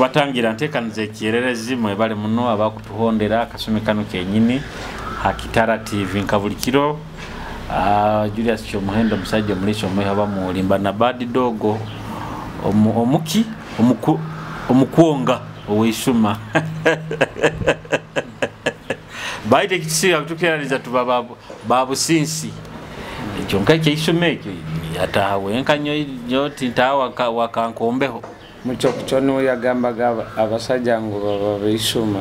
Batangira ntekaniza ekyererezi mwebale muno abakutuhondera akasumi kano kenyini ha Kitara TV nka buli kiro. Julius Kyomuhendo omusajja omuliisa omwiha bamulimba na Bad Dog omuki omukwonga oweisuma baite ekisiga kutukiraniza tuba babusinsi ekyo nka ekyeisuma ekyo yataha wenka nyo tintawa wakankombeho. Mucho niwe yagambaga abasajja ngu baba beisuma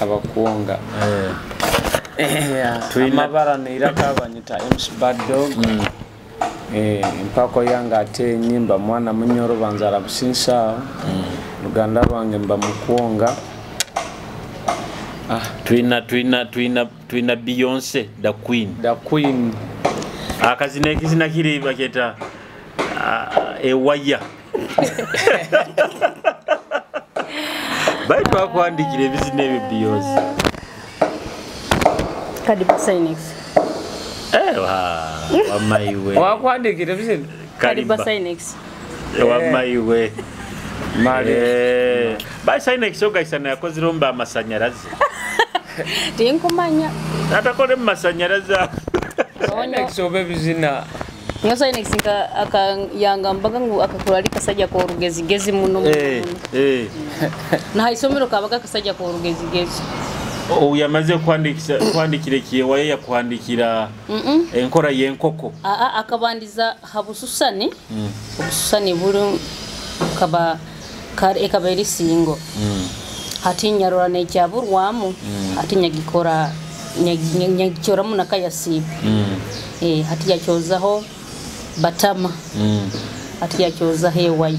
abakwonga. Amabara neiraka banyita MC Bad Dog. Empako yange ate enyimba mwana munyoro banzara businsa. Luganda rwange mba mukwonga. Twina Beyonce the Queen. The Queen. Akazina ekizina kiri baketa ewaya. Baitu bakuandikira ebizina ebyo Beyonce. Kadiba Sinex. Wamaiwe. Wakuandikira ebizina? Kadiba Sinex. Wamaiwe. Mali. Bai Sinex ogaisana yakozire omba amasanyarazi. Tinkumanya. Atakole mu masanyarazi. Sinex oba ebizina. Nyo Sinex yanga ngu akakura kasajja k'orugezigezi muno. Na isomero kabaga kasajja k'orugezigezi. Yamaze kuandikira ekiyewaye yakuandikira enkora y'enkoko. Akabandiza habususani. Obususani buru kaba ekaba eri singo. Hati nyarora nekyaburwamu, hati nyagikora nyagikyoramu nakayasiba. Hati yakyozaho batama. Hati yakyozaho ewayo.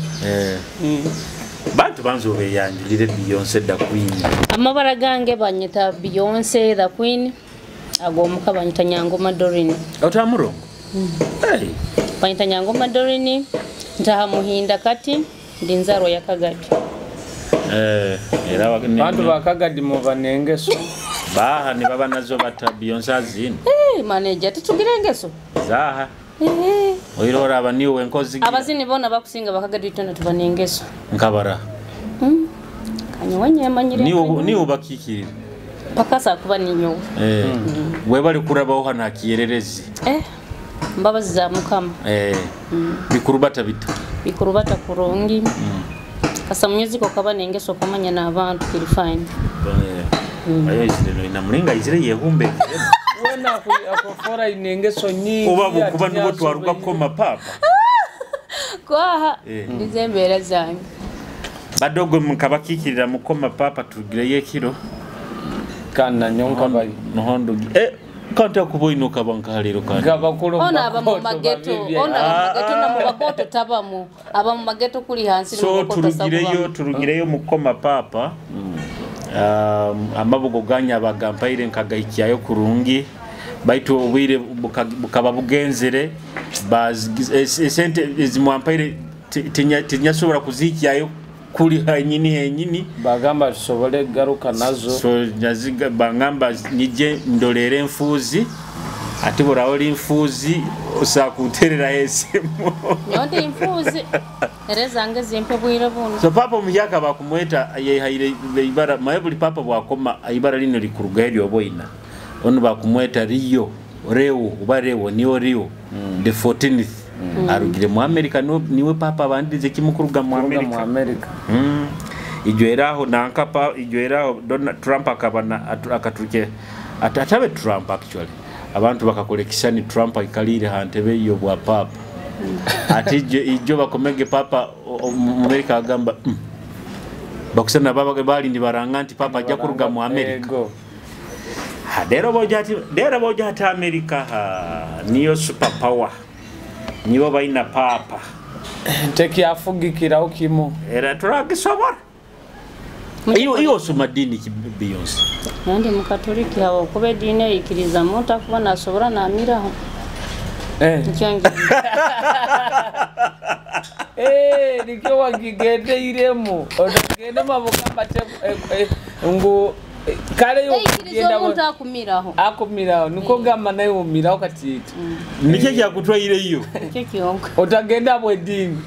Bantu banzo beyanjulire Beyonce the Queen. Amabara gange banyita Beyonce the Queen. Agomuka banyita Nyangoma Doreen. Otamurongo. Hey. Banyita Nyangoma Doreen. Ntaha Muhinda kati ndinzaro ya Kagadi. Era bantu ba Kagadi mu banengeso. Baha ni baba nazo bata Beyonce azini. Manager tutugire engeso. Zaha. Oirora abaniwe enkozi. Abazini bona bakusinga bakagadi tona tubanengeso. Nkabara. Kanyowenye amanyire. Ni ubakikirira. Pakasa kuba ninyo. Webali kurabaho hana kiyererezi. Mbabazi za Mukama. Bikurubata bita. Bikurubata kurungi. Kasa music okaba nengeso kumanya n'abantu kiri fine. Ayo izire no inamulinga izire yehumbe. Wena akufora inengeso nyingi. Oba bukuba nubo twaruka koma papa. Kwaha nizembera zange. Badogo mukabakikirira mukoma papa tugireye kiro. Kana nyonka bali nohondo. Kanta kuboinuka bankaliro kandi. Gabakulu ona aba mu mageto, ona aba mu mageto na mu bakoto tabamu. Aba mu mageto kuli hansi so turugireyo mukoma papa. Amabugo ganya bagampaire nkagaikiyayo kurungi. Baitu obwire bukaba bugenzere esente ezimwampaire tinyasobora kuzikiyayo kuli hanyini henyini bagamba tusobole garuka nazo. So nyaziga bangamba nije ndolere enfuzi ati bora oli nfuzi osakuterera esimu nyonde infuzi ereza zimpe bwire buno. So papa omuyaka bakumweta yehaire ibara maebuli papa bwakoma ibara lino likuruga eryo oboina ono bakumweta Rio Reo oba Reo niyo Rio the 14th. Arugire mu America niwe papa bandize kimukuruga mu America. Ijweraho nankapa ijweraho Donald Trump akabana akatuke atabe Trump actually abantu bakakolekisani Trump ikalire hantebe yo bwa papa. Ati ijo bakomege papa mu America agamba bakusana baba bali ndi baranga nti papa ajja kuruga mu America. Dero boja ati America niyo super power. Nibo baina papa. Teki afugikiraho kimo. Era turagisobora. Iyo soma dini ki Beyonce. Nandi mukatoliki hawo kuba dini ikiriza muntu akuba nasobora namiraho. Nikyo wagigende iremo. Odagende mabukamba ngu kale yo ikiriza omuntu akumiraho. Akumiraho niko gamba naye umiraho katiti. Nikyo kyakutwaire iyo. Nikyo kyonka. Otagenda bwe dini.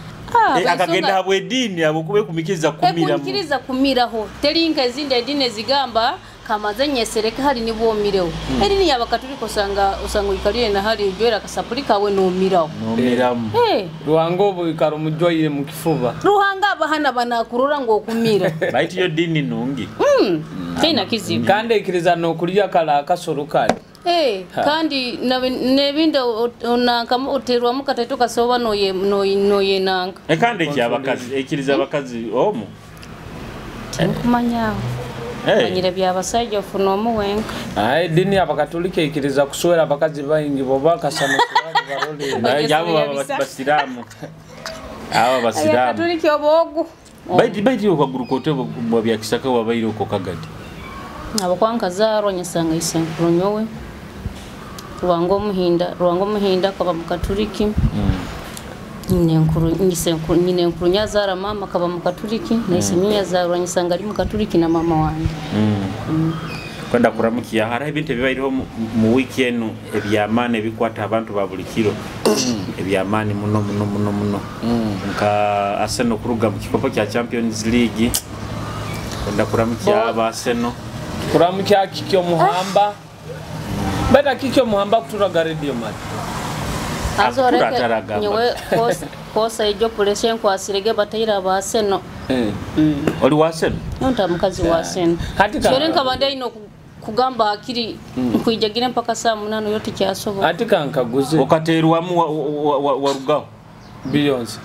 Akagenda habw'eddiini habwokuba ekumikiriza kumiramu. Ekumikiriza kumiraho. Teri nka ezindi eddiini ezigamba kamaze nyesereke hari nibwo omireho. Eddiini y'Abakatulika osanga oikalire na hari ojwera akasapuri kawe n'omiraho. N'omiramu. Ruhanga obu ikara omujwaire mu kifuba. Ruhanga abahana banakurora ngu okumira. Baitu yo ddiini nungi. Teina kizibu. Kandi ekiriza n'okulya kala akasoro kali. Kandi nebindi onanka oterwamu kataito kasoba noyenanka. Kandi ekyabakazi ekiriza abakazi omu. Tinkumanyaho. Manyire by'abasajja ofuna omu wenka. Eddiini y'Abakatulika ekiriza kuswera abakazi baingi boba kasano barole. Yabo basiramu. Aba basiramu. Abakatulika obogu. Baiti okaguru kote mu bya Kisaka wabaire uko kagati. Abakwankazaarwa nyasanga isenkuru nyowe. Ruwango Muhinda akaba Mukatuliki. Nyine nkuru nyazaara mama akaba Mukatuliki, na ise nyazaarwa nyasanga ari Mukatuliki na mama wange. Kwenda kuramukiya hariho ebintu ebibaireho mu wiki enu ebyamaani ebikwata abantu ba buli kiro. Ebyamaani muno muno muno muno. Nka Arsenal kuruga mu kikopo kya Champions League. Kwenda kuramukiya aba Arsenal. Kuramukiya kikyo Muhamba. Beta kikyo Muhamba kuturaga radio man. Azoreke nyewe kosa ejo puleshe nkwasirege bataira ba Arsenal. Oli wa Arsenal? Nonta mukazi wa Arsenal. Kyore nkabande ino kugamba akiri nkwijagire mpaka saa 8 yote kyasoboka. Ati kankaguze. Okaterwamu warugaho. Beyonce.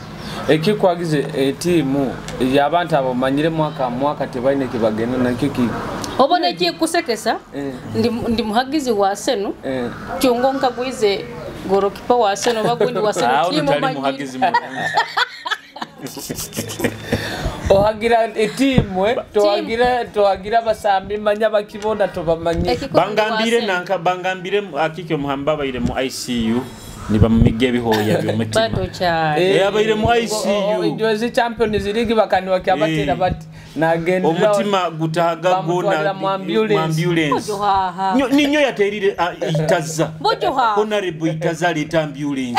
Ekikwagize etimu y'abantu abo manyire mwaka mwaka tebaine kibagenda nakyo ki. Obona ekikusekesa ndi muhagizi wa Arsenal. Kyongo nkagwize gorokipa wa Arsenal bagundi wa Arsenal timu muhagizi. Ohagira etimu tohagira basambi manya bakibona tobamanye. Bangambire nanka bangambire akikyo Muhamba baire mu ICU nibamumiga ebihoya by'omutima. Abaire mu ICU. Ijozi Champions League bakaniwa kyabatera bati nagenda omutima gutahaga gona mu ambulance. Ninyo yaterire itaza. Honorable itaza leta ambulance.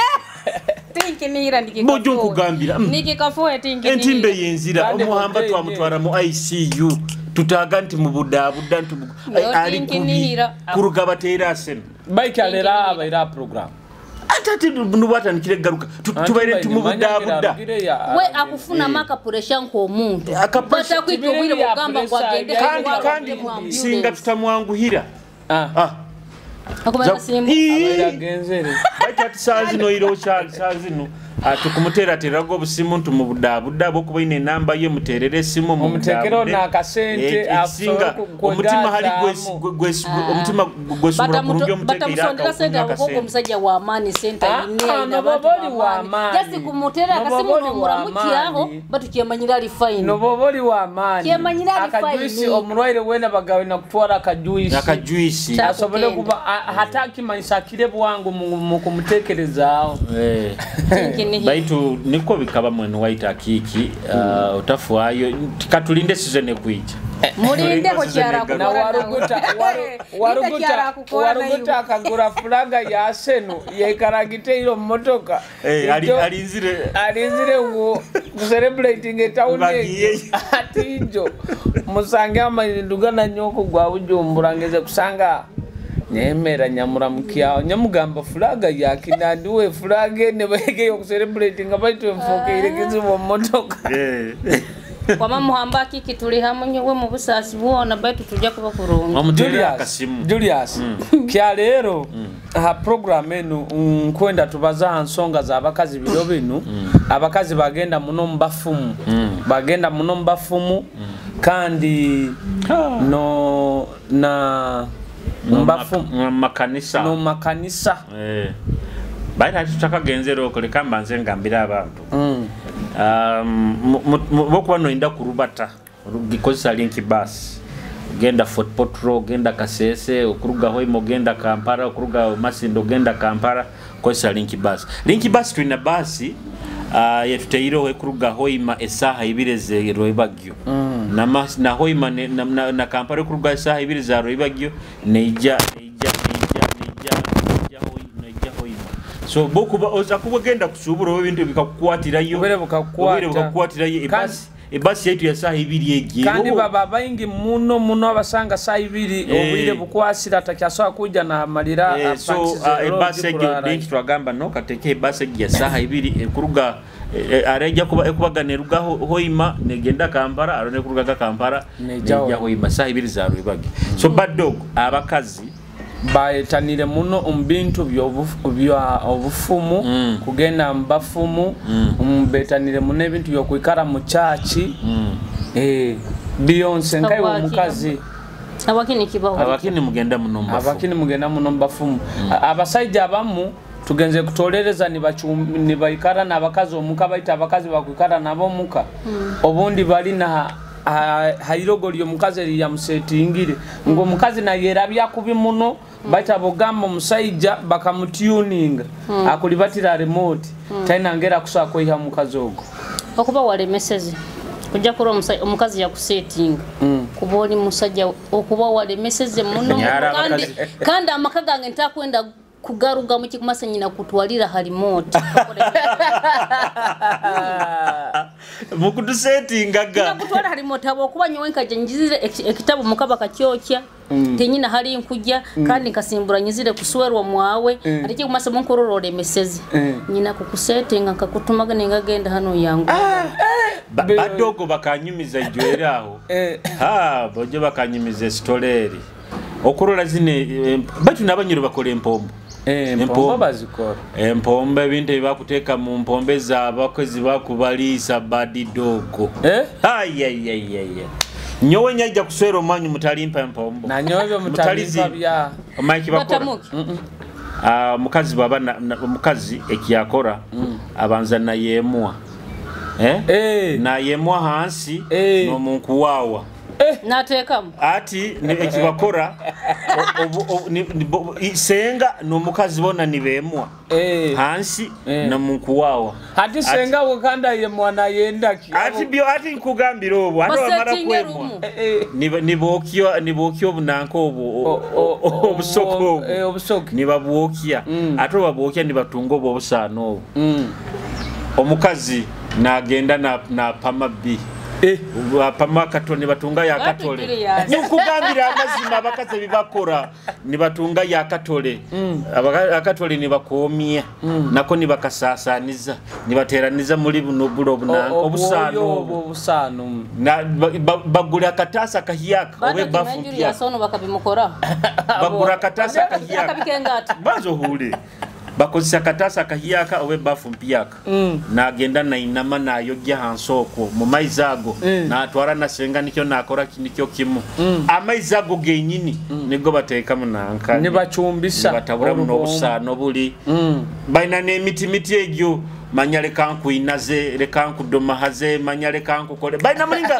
Tinkinira ndikikafuwe. Bojo nkugambira. Nikikafuwe tinkinira. Entimbe yenzira Omuhamba twamutwara mu ICU. Tutaga nti mubudabuda nti ali kuruga batera Arsenal. Bike alera abaira program. Atati nubata nikire garuka tubaire tumubudabuda. We akufuna maka pressure nko omuntu. Bata kwitubwire kugamba kwagende kandi singa tutamwanguhira. Akubana simu. Abaira genzere. Baitu ati saa zino iro saa zino tukumuteraterago obusimu nti mubudabuda bokuba ine enamba ye muterere esimu omutekero n'akasente asinga omutima hari omutima gwesumura kurungi omutekeera batamutondera sente abakoko omusajja wa maani sente ine na boboli wa maani jasi kumutera akasimu n'omuramukiaho batukiyamanyira ali fine no boboli wa maani kiyamanyira ali fine akajuisi omurwaire wena bagawe na kutwara akajuisi asobole kuba hataki manisakire bwangu mu kumutekerezaaho. Baitu niko bikaba mwenu waita akiki utafuayo katulinde season ekuija. Mulinde ko kyara na waruguta akagura fulaga ya Arsenal yaikaragiteiro mmotoka. Alinzire ngo celebrating a town atijo musange amandugana nyoko gwa Bujumbura ngeze kusanga Nemera nyamuramukiaho nyamugamba fulaga yakinanduwe fulaga ne bayege yo celebrating abaitu mfokeire kizibu mmotoka. Kwa Muhamba kiki tuli hamwe nyowe mu busasi buona baitu tujja kuba kurungi. Julius kya leero ha program enu nkwenda tubaza nsonga za abakazi biro binu. Abakazi bagenda muno mbafumu. Bagenda muno mbafumu kandi no na mbafumu makanisa. No makanisa. Baita tutakagenzero okoleka mbanze ngambira abantu. Bokuba noinda kurubata gikozesa link bus genda Fort Portal, genda Kasese, okuruga Hoima genda Kampala, okuruga Masindo genda Kampala, kozesa link bus. Link bus tulina basi yetuteiro ekuruga Hoima esaha ibiri ze Rwebagyo. Na Hoima na Kampala ekuruga esaha ibiri za Rwebagyo neija Hoima. So bokuba oza kubagenda kusubura ebintu bikakukwatirayo. Obwire bukakukwata. Obwire bukakukwatirayo ebasi yetu ya saha ibiri egiye. Kandi baba baingi muno muno abasanga saha ibiri obwire bukwasira atakyasobola kuja nahamalira. So ebasi egyo benki twagamba no kateke ebasi egyo ya saha ibiri ekuruga arejja kuba ekubaga neruga Hoima negenda Kampala arone kuruga Kampala nejja Hoima saha ibiri za rwibage. So bad dog abakazi baetanire muno omu bintu bya obufumu kugenda mbafumu betanire muno ebintu byokwikara mu chachi Beyonce nkaye omukazi abakini kibaho abakini mugenda muno mbafumu abakini mugenda muno mbafumu abasajja abamu tugenze kutolereza nibaikara n'abakazi omuka baita abakazi bakwikara nabo omuka obundi bali na hairogo lyo mukazi eri yamusetingire ngo omukazi nayerabya kubi muno baita bogamba omusajja bakamutuninga akulibatira remote taina ngera kusobola kweha mukazi ogwo okuba walemeseze kujja kuro omukazi yakusetinga kuba oli musajja okuba walemeseze muno kandi amaka gange ntakwenda kugaruga mu kikumasa nyina kutwalira remote mukudusetingaga kutwala remote abo kuba nyowe nkaje njizire ekitabo mukaba kakyokya tenyina hari nkujya kandi nkasimbura nyizire kuswerwa mwawe ariko kumasa munkororo remeseze nyina kukusetinga nkakutumaga nengagenda hano yangu badogo bakanyumiza ijwere aho ha boje bakanyumiza stoleri okurora zine batu nabanyiro bakora empombo empombo bazikora empombo ebintu ebakuteka mu mpombe z'abakozi bakubalisa badi dogo ayayayaya nyowe nyajja kuswera omwanyu mutalimpa empombo na nyowe mutalimpa bya omanyi bakora mukazi baba omukazi ekiyakora abanza nayemwa nayemwa hansi n'omunkuwawa natekamu ati ekibakora senga n'omukazi bona nibemwa hansi namunkuwawa ati senga wokanda yemwa nayendaki ati byo ati nkugambira obwo ate bamara kwemwa nibokyo obunanka obwo obusoko obusoke nibabwokya ate babwokya nibatunga obwo obusaano obwo omukazi nagenda napama bi apama katone batunga ya katole nyukugambira amazima abakazi bibakora nibatunga ya katole akatole nibakomya nako nibakasasaniza nibateraniza muri buno bulo bunanka obusano obusano na bagula akatasa kahiyaka obe bafu mpya sono bakabimukora bagula akatasa kahiyaka akabikengata bazo hule bakozesa katasa kahiyaka obe bafu mpiyaka nagenda nainama nayogya hansoko mu maizi ago natwara nasenga nikyo nakora nikyo kimu amaizi ago genyini nigo bateka munanka nibacumbisa nibatabura muno obusano buli baina n'emiti miti egyo manya leka nkuinaze leka nkudomahaze manya leka nkukole baina mulinga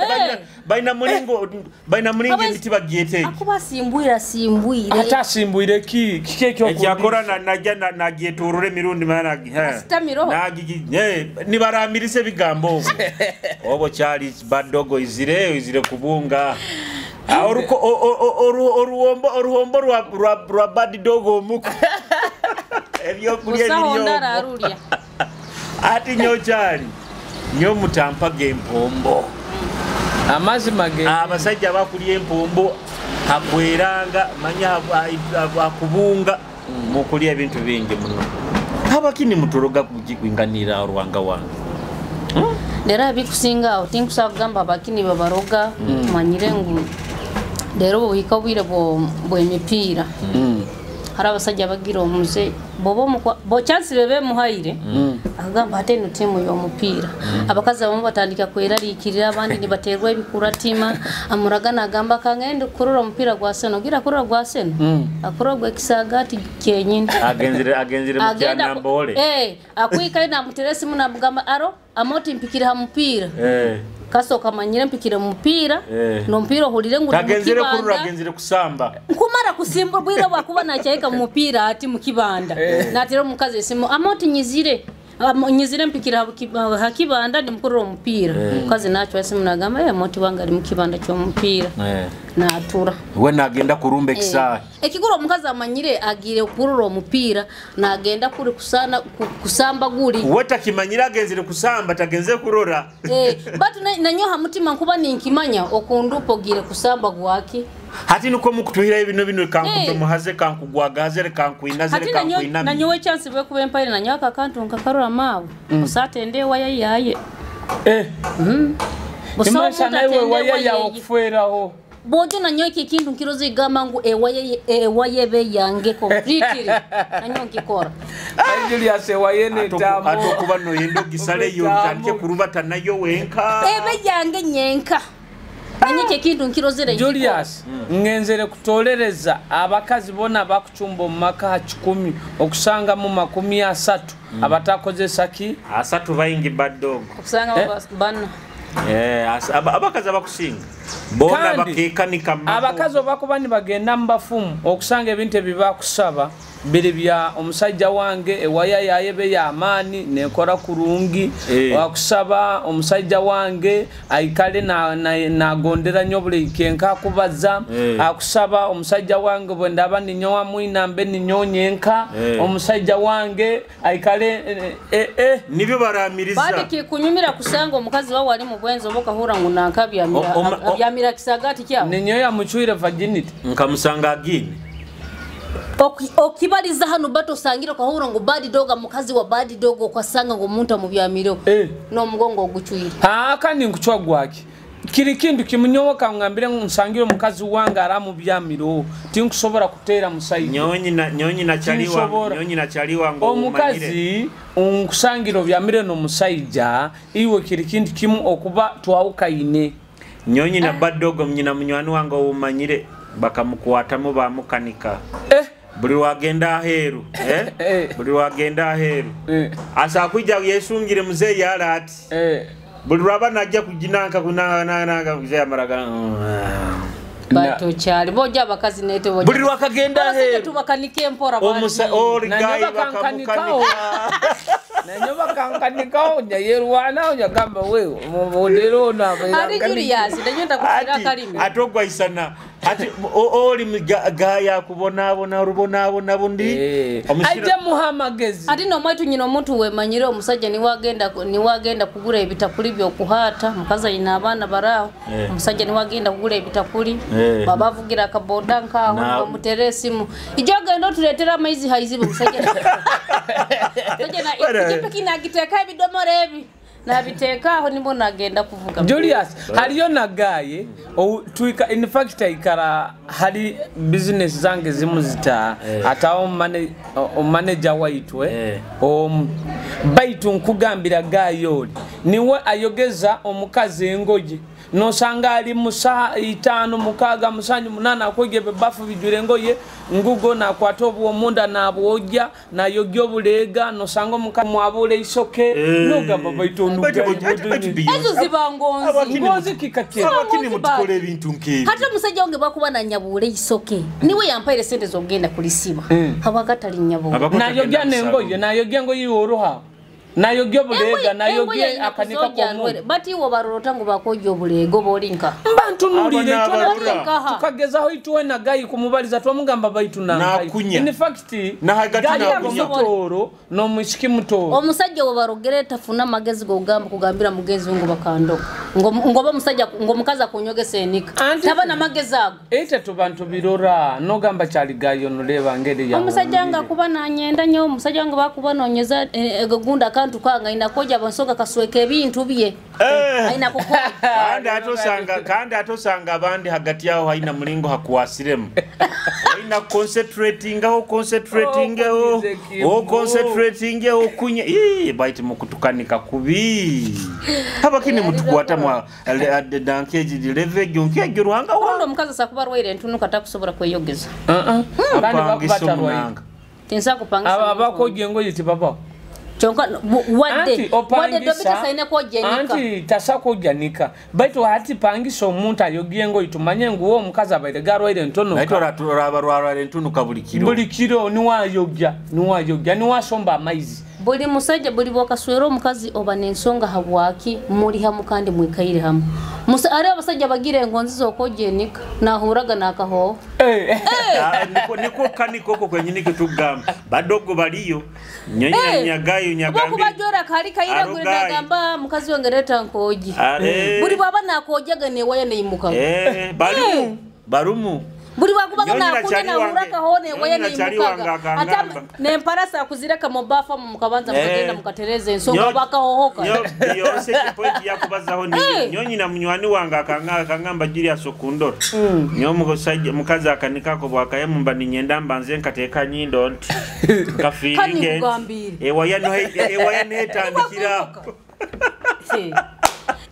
baina mulingo baina mulinga emiti bagyete akuba simbwira simbwire ata simbwire ki kike ekyo ekyakora na najja nagyetorore mirundi mana nagigi nibaramirise bigambo obo kyali badogo izire izire kubunga oruhombo oruhombo rwa bad dogo omuko ebyokulya ebiriyo ati nyochali nyo mutampaga empombo amazima ge abasajja bakulya empombo hakweranga manya akubunga mukulya ebintu bingi muno abakini mutoroga kujikwinganira orwanga wange lero bikusinga aho tinkusaba kugamba abakini babaroga manyire ngu lero buhika obwire bw'emipiira hari abasajja bagira omuze bobo bo chance bebe muhaire akagamba ate no timu y'omupiira abakazi abamu batandika kwerarikirira abandi nibaterwa ebikuratima amuragana agamba kangende kurora omupiira gwa seno gira kurora gwa seno akurora gwa kisagati kyenyini agenzire mu kyanambole akwikayo namuteresi munamugamba aro amoti mpikira ha mupiira kaso kamanyire mpikire mupiira no mpira ohulire ngu agenzire kurura agenzire kusamba nkumara kusimba bwira bwakuba nachaika mupira ati mukibanda natera omukazi esimu amoti nyizire nyizire mpikira hakibanda ndi mukurura omupiira mukazi nacho esimu nagamba moti wange ari mukibanda ky'omupiira Natura. We nagenda kurumba ekisaha. Ekiguru omukazi amanyire agire kurura omupiira nagenda kuri kusana kusamba guli. We takimanyira agenzire kusamba tagenze kurora. Batu nanyoha mutima nkuba ninkimanya okundupo gire kusamba gwaki. Hati nuko mukutuhira ebino bino kankudomuhaze kankugwagaze kankuinaze kankuinami. Nanyowe chance bwe kuba empire nanyoka akantu nkakarura mawe. Usatende waya yaye. Busoma nawe waya yawe okufueraho. Bojo nanyowe kintu nkirozi gamba ngu ewaye be yange completely. Nanyowe nkikora. Julius ewaye netamu. Atokuba no yendo gisale yo ntandike kurubata nayo wenka. Ebe yange nyenka. Nanyike kintu nkirozere. Julius ngenzere kutolereza abakazi bona bakuchumba mu maka 10 okusanga mu 30 abatakozesa ki 30 bayingi badogo okusanga bana abakazi abakusinga bona bakekanika abakazi obakuba nibagenda mu bafumu okusanga ebintu ebibakusaba biri bya omusajja wange ewaya yayebe ya amaani nekora kurungi wakusaba omusajja wange aikale na gondera nnyo buli kenka kubaza akusaba omusajja wange bwe ndaba ninyowa mwina mbe ninyonyenka omusajja wange aikale nibyo baramiriza bade kikunyumira kusanga omukazi wawe ali mu bwenzo obokahura ngu nankabyamira abyamira kisagati kyawo ninyoya muchwire virginity nkamusanga agine okibaliza hano bato sangira kahura ngo bad dog mukazi wa bad dog okasanga ngo omuntu amubyamiro no mugongo oguchwire kandi nkuchwa gwaki kiri kintu kimunyoka ngambire nsangire mukazi wange aramubyamiro tinkusobora kutera musayi nyonyi na chaliwa ngo omukazi unkusangiro byamire no musayija iwe kiri kintu kimu okuba twawukaine nyonyi na bad dog mnyina munywani wange umanyire bakamukwatamu bamukanika buli wagenda aheru buli wagenda aheru asa kujja yesungire mzee yala ati buli lwaba najja kujinanka kunanga mzee amaraga bato chali boja abakazi nete boja buli lwakagenda aheru tubakanike mpora omusa origai bakamukanika nanyo bakankanikao nyayerwana nyagamba wewe modero na ari Julius nanyo ndakufira kalimi atogwa isana ati oli gaya kubonabona rubonabona bundi aje muhamagezi ati no mwetu nyino omuntu wemanyire omusajja niwagenda kugura ebitakuli byokuhata mukaza ina abana baraho omusajja niwagenda kugura ebitakuli baba avugira akaboda nkaho bamutere esimu ijo agenda otuletera amaizi haizibu omusajja na ikipiki nagiteka ebidomora ebi nabiteka aho nimbo nagenda kuvuga Julius haliyo nagaye tuika in fact ikara hali business zange zimu zita atawo manager waitwe baitu nkugambira gayo niwe ayogeza omukazi engoje nosanga ali musa 5 6 7 8 akoge bebafu bijure ngoye ngugo nakwata obuomunda nabwojja nayogya obulega nosanga omukazi mwabule isoke nogamba baitu ezo zibangonzi ngozi kikakira abakini mutukole ebintu nkibi hata omusajja wange bakuba nanyabule isoke niwe yampaire sente zogenda kulisiba habakatali nyabule nayogya nengoye nayogya ngoyi oruha nayogya obulega nayogya akanika komu bati wo barorota ngo bakojja obulego bolinka mbantu nulire tukagezaho ituwe na gayi kumubaliza twamugamba baitu na in fact na hagati na mutoro no mushiki mutoro omusajja wo barogere tafuna magezi gogamba kugambira mugezi ngo bakandoka ngo ba musajja ngo mukaza kunyogesa enika taba na magezi ago ete tubantu birora nogamba kyali gayo noleba ngere ya omusajja nga kuba nanyenda nyo omusajja nga bakuba nonyeza gunda kantu kanga inakoja bonsoka kasweka ebintu bye aina kukoja kandi atosanga abandi hagati yao haina mulingo hakuwasiremu haina concentrating aho concentrating aho kunye baiti mukutukanika kubi habakini mutukwata mwa dankeji dileve gyonke ruhanga wa ondo mukazi sakuba rwaire ntunuka takusobora kweyogeza kandi bakubatarwaire tinsa kupangisa abakoje ngoyi tibaba chonka wadde dobita saine kojenika anti tasako janika baitu hati pangisa omuntu ayogiye ngo itumanye nguwo omukazi abaire garwaire ntono baitu arabarwara ntunuka buli kiro niwayogya niwasomba amaizi Buli musajja buli bwakaswera omukazi oba n'ensonga habwaki muri hamu kandi mwikaire hamu. Musa ari abasajja bagira engonzi z'okojenika nahuraga nakaho. Niko kanikoko kwenyini kitugamba badogo baliyo nyonya nyagayo nyagambye bakubajora kali kaira gamba mukazi wange leta nkoji. Buli baba nakojaga ne waya neimuka. Barumu barumu buli bakubaga nakunya nahuraka hone waya neimukaga ata nemparasa kuzireka mobafa mu mukabanza mukagenda mukatereza ensonga bakahohoka. Nyo Beyonce point yakubazaho ni nyonyi na munywani wange akangamba Julius Okundora. Nyo mukosaje mukazi akanikako bwakayemu mba ninyenda mbanze nkateka nyindo nti kafiringe ewaya no ewaya netandikira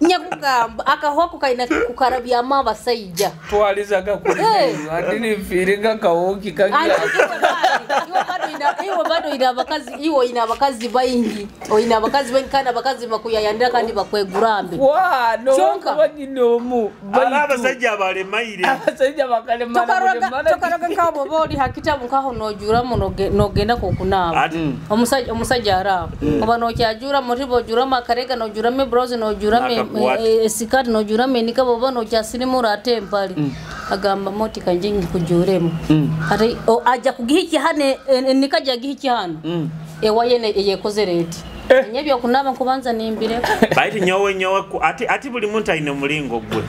nyakugamba akahoko kaina kukarabya abasajja twalizaga kuri adini firinga kawoki kagira iwe bado ina abakazi iwe ina abakazi baingi ina abakazi baingi kandi abakazi bakuyayandira kandi bakwegurambe wa no banyinomu abasajja balemaire abasajja bakalemana tokaroga nkabo boli hakitabu nkaho nojura nogenda kokunaba omusajja ara oba nokyajura muribo jura makarega nojura me browse nojura me sikati nojura me nikabo bono kyasirimura ate mpali agamba moti kanje ngikujuremo ate aja kugihiki hane nikaja gihiki hano ewaye yekoze reti nyebyo kunaba nkubanza nimbire baiti nyowe nyowe ati buli muntu aine mulingo gwe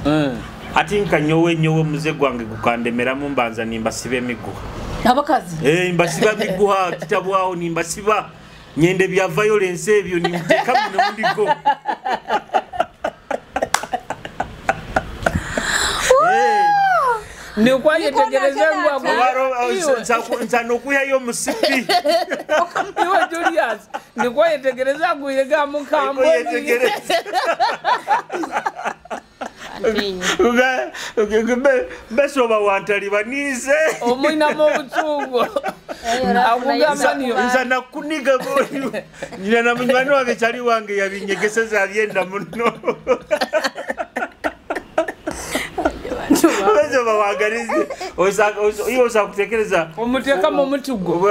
ati nka nyowe nyowe muze gwange gukandemera mu mbanza nimbasibe emiguha abakazi mbasiba miguha kitabu aho nimbasiba nyende bya violence ebyo nimuteka muno mundigo ni kwayetegereza ngwa nzanokuyayo musipi iwe Julius ni kwayetegereza ngwirega mukambo besoba wantali banize omwina mu butungo akugamba niyo nzana kuniga boli nyina na munywani wange kyali wange yabinyegeseza abyenda muno besoba wagarize iyo osakutekereza omuteka mu mutugo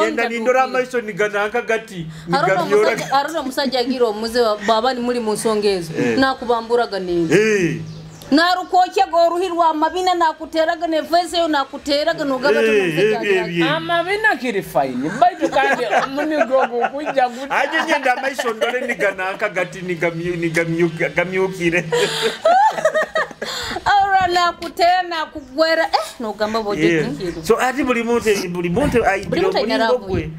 yenda nindora amaiso nigananka gati nigamyora arona omusajja agira omuze baba ni muri mu nsonga ezo nakubamburaga nini narukokyaga oruhi amabina nakuteraga nefeseyo nakuteraga nogaba amabina kiri fine baitu kandi omunigo gukujja aje nyenda amaiso ndore nigananka gati nigamyukire ora nakutera nakugwera nogamba boje so ati buli muntu ayigira omulingo gwe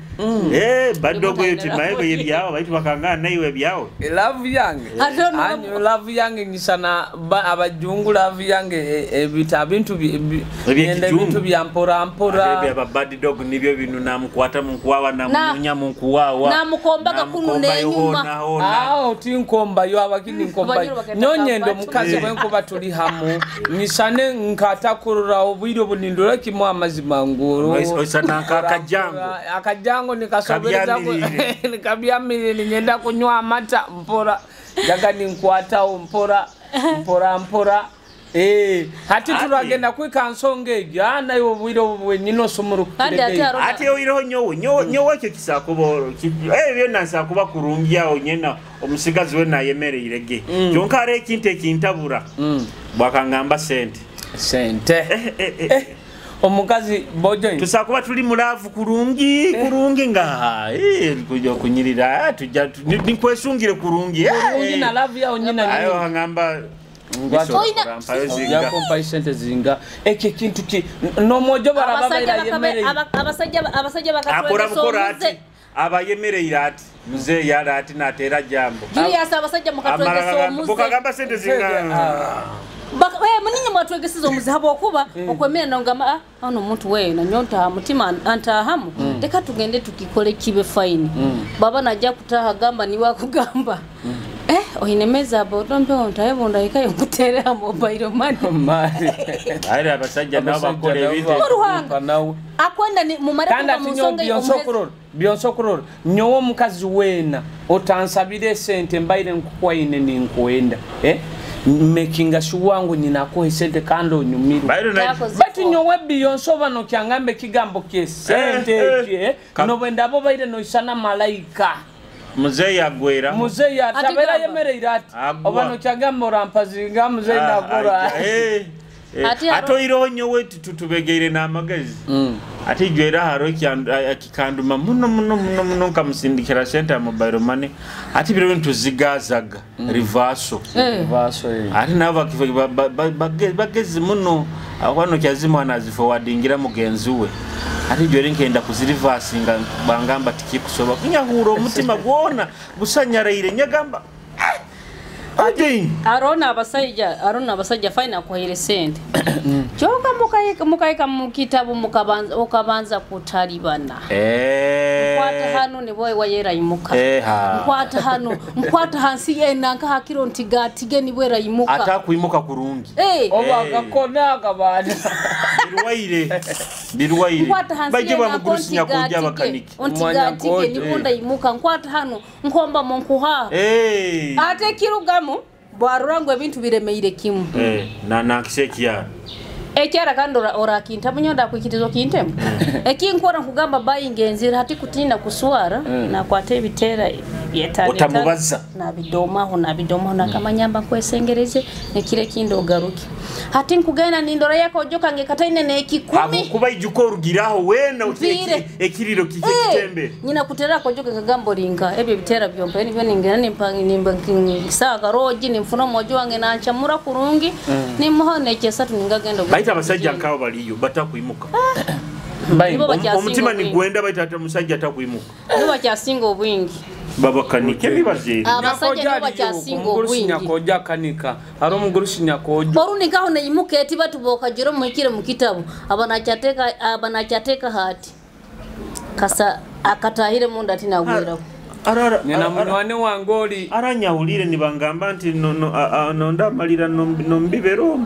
badogo yote maego yebyawo baitu bakangana naiwe byawo love yange anyu love yange ngisana abajungu love yange ebita bintu bintu bya mpora mpora ebya bad dog nibyo binu namukwata munkuwawa namunya munkuwawa namukombaga kunu nenyuma aho tinkomba yo abakini nkomba nyonyendo mukazi wenkuba tuli hamu nisane nkatakurura obwire bunindura kimwe amazima nguru osana akajango akajango nikasobereza nikabyamirire nyenda kunywa amata mpora jaga ninkwatawo mpora mpora mpora hati turagenda kwika nsonga egyo nayo obwire bwenyine osumurukire ati oyireho nyowe nyowe ekyo kisakuba byonna nsakuba kurungi awo nyena omusigazi we nayemereire ge kyonka hariho ekintu ekintabura bwakangamba sente sente omukazi bojo tusakuba tuli mulavu kurungi kurungi nga kuja kunyirira tujja nikwesungire kurungi kurungi na love yao nyina ayo ngamba yakompa sente zinga ekyo kintu ki nomojo baraba yemereye abasajja akora bukora ati abayemereye ati mzee yara ati natera jambo Julius abasajja mukatwegesa omuze bukagamba sente zinga muninye mwatwegesiza omuze habwokuba okwemera nongamba ano omuntu we nanyonta mutima antahamu reka tugende tukikole kibe fine baba najja kutaha gamba niwe akugamba oinemeza abotombe ontaye ndahika yokuterera mobile money mali ari abasajja nabo bakora ebintu akwenda ni mumare kuba munsonga byonsokurora nyowe omukazi wena otansabire sente mbaire nkukwaine ninkwenda Making sure ngu nyina kuha esente kandi onyumirwe. Baitu nyowe Beyonce oba nokyangamba ekigambo kyesente ekye nobwenda abo baire noisana malaika. Muzeeyi agwera. Muzeeyi atabera yemereire ati oba nokyagamba orampazinga muzeeyi nagora. Ate oireho nyowe tutubegeire n'amagezi. Ate ijwera haro kikanduma muno muno muno muno nkamusindikira sente ya mobile money. Ate biro bintu zigazaga rivaso. Ate nabo bagezi muno akwano kyazimu anaziforwardingira mugenzi we. Ate ijwera nkenda kuzirivasinga bangamba tikikusoba. Nyahura omutima gwona gusanyaraire nyagamba. Arona abasajja fine kuhaire sente. Kyoka mukaika mu kitabu mukabanza kutalibana. Nkwata hano ni boy wayera imuka. Nkwata hano, nkwata hansi yenanka hakiro ntigatige ni bwera imuka. Atakuimuka kurungi. Oba gakona akabana. Birwaire. Nkwata hansi baje bamugurusinya kujya bakaniki. Ntigatige ni bunda imuka nkwata hano nkomba monkuha. Ate kirugamu bwarura ngo ebintu biremeire kimu. Na nankiseki ekyara kandi orakinta munyonda kwikirizo kintemu. Ekinkora nkugamba bayingenzira hati kutina kuswara nakwata ebitera byetane utamubaza nabidomaho nakamanyamba nkwesengereze nekire kindi ogaruke. Hati nkugenda nindora yako ojoka ngekataine ne 10 kuba ijuko orugiraho wena ekiriro kike kitembe. Nyina kutera kojoka kagambo ringa ebyo bitera byompa nibyo ningena nimpa saga roji nimfuna mojo wange nanchamura kurungi nimuhone ekesatu ningagenda. Baita abasajja nkabo baliyo batakuimuka. Omutima ni gwenda baita ata musajja atakuimuka. Nibo bakyasinga obwingi. Babakanike bibazeeri. Abasajja nibo bakyasinga obwingi. Nyakoja kanika. Haro omugurusi nyakojo. Orunika ho neimuka eti batuboka jiro muhikire mu kitabu. Abanakyateka hati. Kasa akatahire munda ati nagwera. Nina munywani wange oli aranyahulire nibangamba nti no nondamalira no mbibero.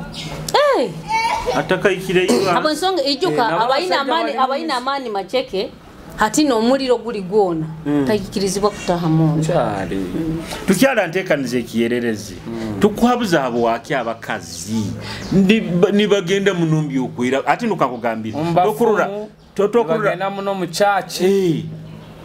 Atakaikire iwa. Abo nsonga ijuka abaina amani macheke hati no muliro guli gwona takikirizibwa kutaha mundu. Cyari. Tukyala ntekanize ekiyererezi. Tukuhabuza abo waki abakazi. Nibagenda munumbi okwira ati nukakugambira. Tokurura totokurura bagenda muno mu church.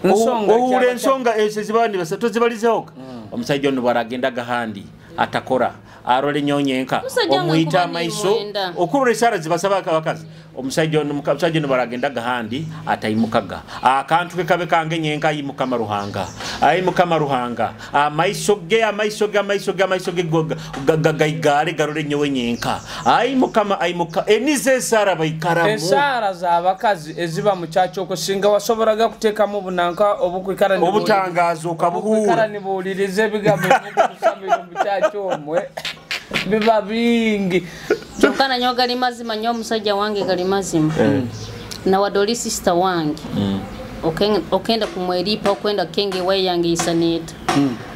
Nsonga owule ensonga ese zibandi basatu zibalizeho. Omusajja ono baragenda gahandi atakora arole nyonyenka omuyita amaiso okurura esara zibasaba abakazi. Omusajja ono baragenda gahandi atayimukaga akantu ke kabe kange nyenka ayimuka maruhanga ayimuka maruhanga amaiso ge amaiso ge amaiso ge amaiso ge gaigare garore nyowe nyenka ayimuka ayimuka enize esara baikaramu esara z'abakazi eziba mu cyacu okusinga wasoboraga kutekamu obunanka obukwikara ni obutangazo kabuhura nibuulirize ebigambo ebikukusabira mu cyacu omwe biba bingi. Kyokka nyo gali mazima nyo omusajja wange gali mazima. Na wadoli sister wange. Okenda kumweripa okwenda kenge waye yange isaneta.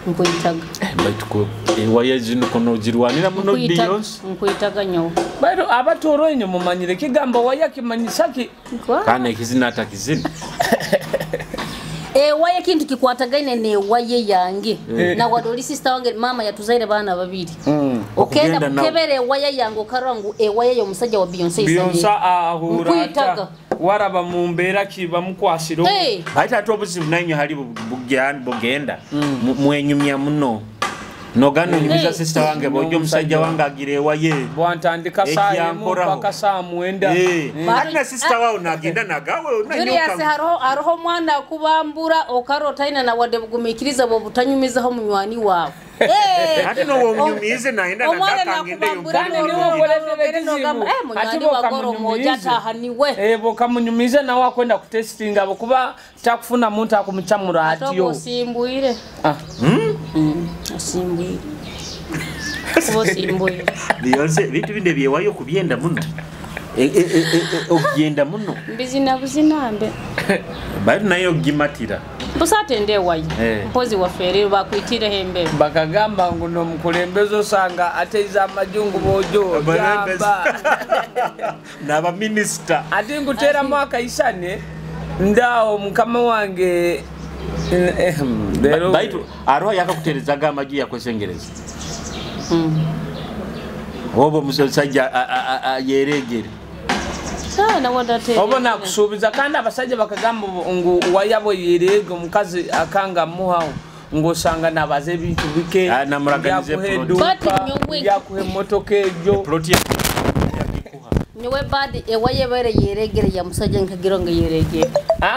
Nkuitaga. Baitu ko waye zino kono jirwanira muno Beyonce. Nkuitaga nyo. Baitu abatoro inyo mumanyire kigambo waye kimanyisaki. Kana kizina atakizina. Waye kintu kikwatagaine ne waye yange. Na wadoli sister wange mama yatuzaire bana babiri. Okenda kukebere waye yange okarangu waye yo musajja wa Beyonce isanye. Beyonce ahura. Waraba mumbera kiba mukwasiro. Baita ate obuzibu nanyo hali bugenda. Mwenyumya muno. Nogano nyumiza sister wange bojo musajja wange agire waye. Bwantandika saa mpaka saa mwenda. Ate sister wao nagenda nagawe unanyoka. Julius haroho mwana kubambura okarotaina na wade bugumikiriza bo butanyumizaho munywani wawe. Ate no womunyumize naenda nagaka ngende munywani wa goro moja tahaniwe. Bokamunyumize nawe akwenda kutestinga bokuba takufuna muntu akumucamura atiyo. Osimbwire. Asimbwire. Osimbwire. Beyonce bintu binde byewayo kubyenda muno. Obyenda muno. Mbizina buzinambe. Bali nayo gimatira. Busatende wayi. Mpozi wafere bakwitire hembe. Bakagamba ngo no mukulembezo sanga ateiza amajungu bojo. Gamba. Naba minister. Ati ngutera mwaka isane ndao mukama wange baitu aroha yakakuterezaga amaju yakwesengereza. Oba omusajja yeregere. Oba nakusuubiza kandi abasajja bakagamba ngu wayabo yerege omukazi akanga muhawo ngosanga nabaza ebintu bike byakuha emotoka egyo nyowe badi ewayebere yeregere ya musajja nkagira ngo yeregere.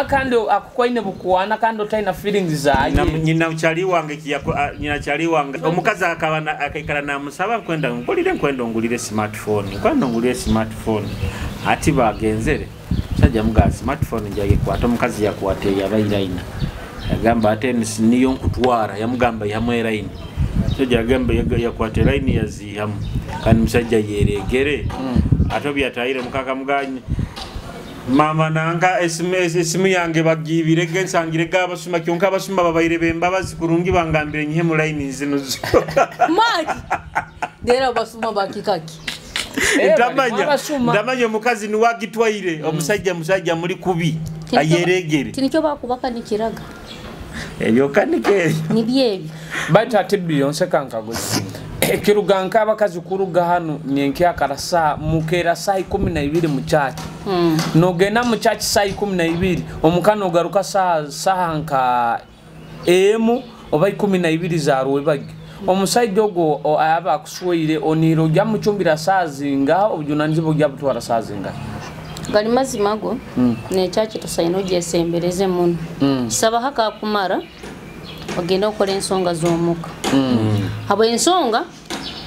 Kandi akukwaine bukuwana kandi otaina feelings zaye. Nyina chali wange kiyako nyina chali wange omukazi akabana akaikara namusaba nkwenda ngulire nkwenda ngulire smartphone nkwenda ngulire smartphone ati bagenzere musajja muga smartphone njaye kwata omukazi yakwate yabairaina yagamba ate niyo nkutwara yamugamba yamwe line musajja yagamba yakwate line yazihamu kandi musajja yeregere ate byatayire mukaka muganye mama nanga esimu yange bagibire gensangire gabasuma kyonka abasuma babaire bembabazi kurungi bangambire nyihe mu line zino maji dera basuma bakikaki ndamanya omukazi ni wagitwaire omusajja musajja muri kubi ayeregere tinikyo bakubaka nikiraga ebyo kanike nibyebyo baitu ate Beyonce kankaguzi ekiruga nk'abakazi kuruga hano nyenke akarasa mukera saa 12 mu church nogenda mu church saa 12 omukano ogaruka saa nka emu oba 12 za rwebagi omusajja ogwo aba akusweire oniro gya mucumbira saa zinga obujunanizibwa bwa butwara saa zinga gali mazima go ne church tusaino gyesembereze muno saba haka kumara ogenda okola ensonga z'omuka abo ensonga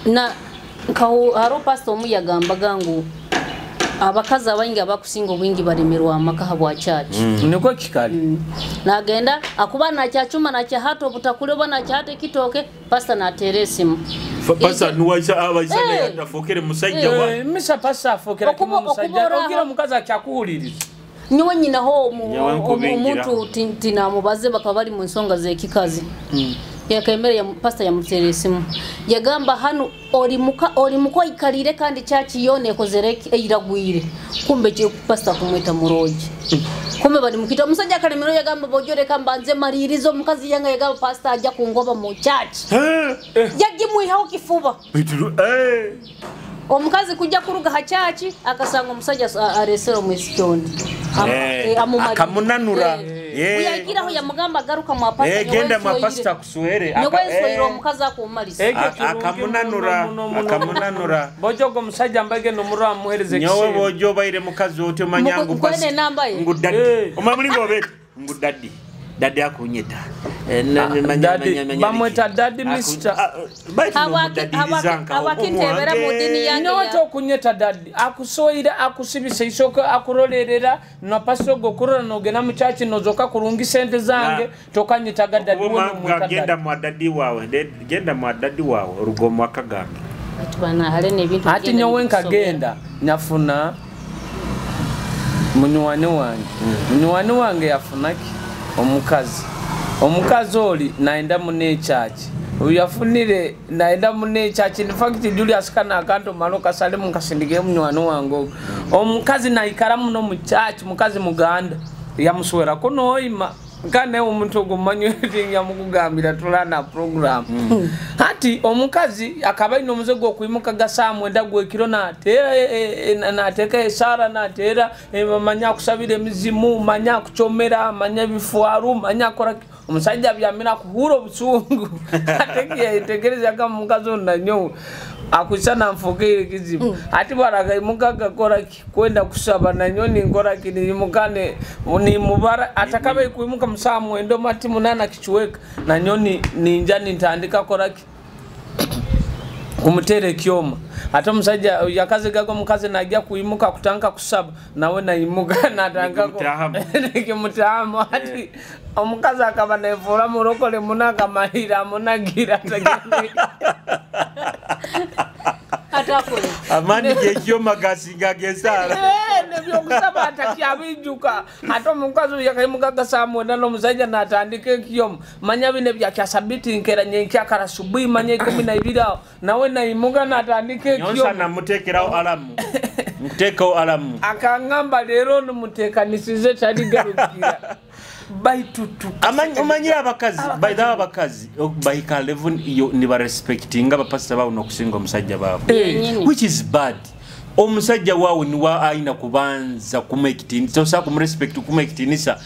na haro pastor omu yagambaga ngu abakazi abaingi abakusinga obwingi balemerwa amaka habwa church niko kikali nagenda akuba nakyachuma nakyahata obutakule oba nakyahata ekitooke pastor nateera esimu pastor nuwaisa abaisa yatafokere musajja wa misa pastor afokera kimu musajja ogira omukazi akyakuwuliriza nyowe nyinaho omuntu tinamubaze bakaba bali mu nsonga z'ekikazi yakemere ya pastor yamuteera esimu yagamba hano oli muka ikalire kandi church yone ekozere eiragwire kumbe pastor kumweta muroji kumbe bali mukita omusajja akalemero yagamba bojoreka mbanze maririzo omukazi yanga yagamba pastor ajja kungoba mu church yagimwihaho kifuba omukazi kujja kuruga ha church akasanga omusajja aresera omwisichondi akamunanura uyagiraho yamugamba garuka mu pastor genda mu pastor kusuhere nyowe omukazi akumalisa akamunanura bojo go musajja mbage no murwa amuhereze nyowe bojo baire mukazi otyo manyangu pastor ngu daddy omamulingo obete ngu daddy daddy akunyeta bamweta daddy mister abakintebera mu dini yange noto kunyeta daddy akusoira akusibisa isoko akurolerera na pastor gokurora nogena mu church nozoka kurungi sente zange tokanyitaga daddy wono mweta genda mu daddy wawe genda mu daddy wawe rugomo akagambe tubana hale nebintu ati nyowe nkagenda nyafuna munywani wange munywani wange yafunaki omukazi oli naenda mune church uyafunire naenda mune church in fact Julius kana akanto maloka salemu nkasindike munywani wange omukazi naikara muno mu church mukazi muganda yamuswera kuno oima kane omuntu ogumanyi yamukugambira tulana program hati omukazi akaba ino omuze gwo kuimuka gasa mwenda gwekiro natera nateka esara natera manya kusabira emizimu manya kuchomera manya bifuaru manya kora omusajja byamira kuhura obusungu atekiya itegereza kama mukazi onanyo akusana mfokere kizibu ati baraga imukaga kora kwenda kusaba nanyo ni ngora kini mukane ni mubara atakabe kuimuka msaa mwendo mati munana kichweka nanyo ni ninja nitandika kora kumutere kyoma ate omusajja yakazi gago mukazi najja kuimuka kutanka kusaba nawe naimuka natanga nikimutahamu ati omukazi akaba nefuura murokole munaka mahira munagira atakole amani gekyoma gasinga gesara nebyokusaba atakyabijuka ate omukazi oyo yakaimuka gasaa mwenda n'omusajja natandika ekyoma manya bino byakyasabiti nkera nyenkyakara subuhi manya 12 awo nawe naimuka natandika ekyoma nyonsa namuteekerawo alamu nkuteekawo alamu akangamba leero numuteekanisize taligarukira Baitu Omanyire abakazi, by the way, abakazi bahika level yo nibarespectinga abapasita baabo n'okusinga omusajja baabwe, Yenyini. which is bad. Omusajja waawe niwe ayina kubanza kumuha ekitiinisa, osobola kumurespect, kumuha ekitiinisa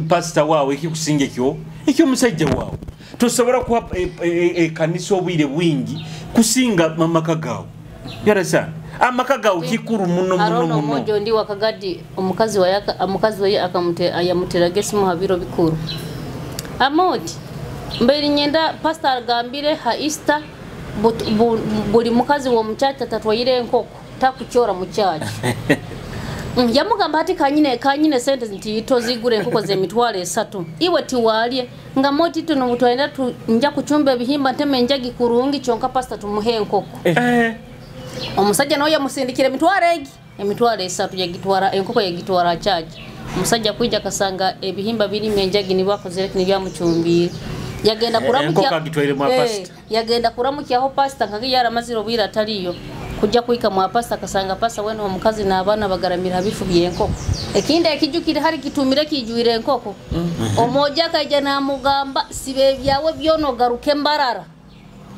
pasita waawe ekikusinga ekyo ekyomusajja waawe. Tosobola kuha ekanisa obwire bwingi kusinga amaka gaawe. You understand? Amaka gaawe kikuru muno muno Arono muno. Omojo ndi wakagadi omukazi waye omukazi waye akamute yamuteraga esimu ha biro bikuru. Amoti mbere nyenda pastor agambire ha Easter buli mukazi w'omukyaki atatwaire enkoko takukyora mu kyaki. Yamugamba ati kanyine sente nti tozigura enkoko z'emitwalo 3 iwe tiwalye nga moti tuno mutwaenda tu nja kuchumba ebihimba nteme njagi kurungi kyonka pastor tumuhe enkoko. Omusajja nawe yamusindikira emitwalo egi emitwalo 3 yagitwara enkoko yagitwara church. Omusajja kwija kasanga ebihimba birimu enjagi nibwakozere nibyamucumbire. Yagenda kuramukya Enkoko agitwaire mwa pastor. Yagenda kuramukyaho pastor nkage yaramazire obwira atariyo. Kujja kuika mwa pastor kasanga pastor wene omukazi n'abaana bagaramira habifu by'enkoko. Ekindi ekijukire hari kitumire kijuire enkoko. Omoja akaija namugamba sibe byawe byono garuke mbarara.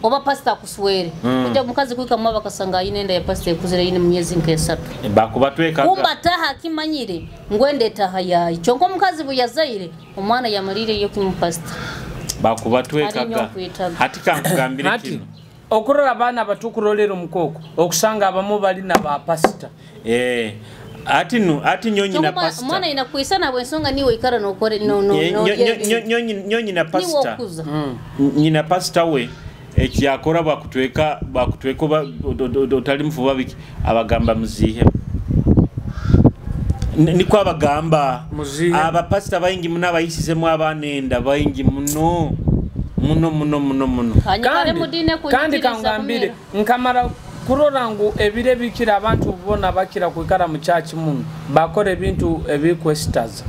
Oba pastor akuswere. Kujja mukazi kuika mwa bakasanga ayine enda ya pastor ekuzire yine mu myezi nk'esatu. Bakubatwekaga. Kumba taha akimanyire ngwende taha yayi. Kyonka omukazi bwe yazaire omwana yamalire yo kimu pastor. Bakubatwekaga. Ari nnyo okwetaga. Hati kankugambire Hati, kino. okurora abaana abatukurolera omukoko okusanga abamu bali na ba pastor. Ati nu ati nyonyi na pastor. Mwana inakuisa na bwensonga niwe ikara nokore no no no. Nyonyi na pastor. Niwe okuza. Nyina pastor we ekyakora bakutweka otali mufuba biki abagamba muzihe. Niko abagamba abapasita baingi muno abayisizemu abaana enda baingi muno muno muno muno muno. Kandi kangambire nkamara kurora ngu ebire bikira abantu bona bakira kwikara mu church muno bakora ebintu ebikwesitaza.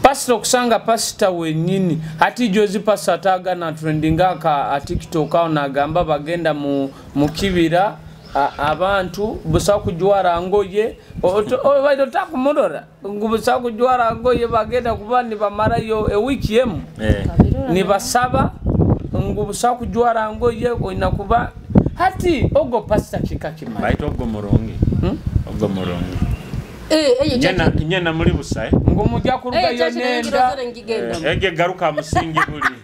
Pastor okusanga pastor wenyini hati jozi pastor atagana trending aka TikTok aho nagamba bagenda mu kibira abantu busa kujwara ngoye baito takumurora ngu busa kujwara ngoye bagenda kuba nibamarayo ewiki emu nibasaba ngu busa kujwara ngoye oyina kuba hati ogo pastor kika kimara baito ogo murongi. Ogo murongi nyana muri busa ngo mujya kuruga yo nenda ege garuka musingi buli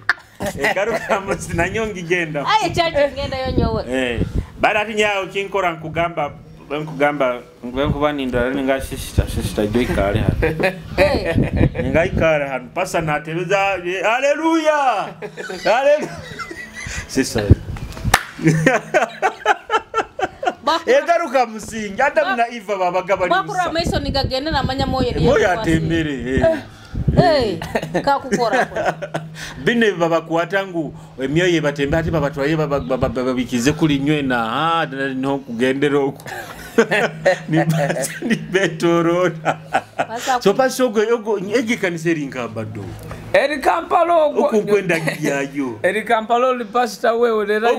garuka musingi nanyongi genda aye church ngenda yo nyowe bara ati nyawo kinkora nkugamba nkuba nindara ninga sister joy kale hano ninga ikare hano pasa natebeza haleluya haleluya sister egaruka musingi Adam na Eva babaga bali bakura maiso nigagenda namanya moyo ni moyo atembere kakukora bine babakwata ngu emyoyo batembe ati babatwaye babikize kuli nywe na no kugendera oku ni betorora so pasogo yogo egi kanisa eri nkabado eri Kampala ogwo okukwenda gyayo eri Kampala oli pastor wewe lera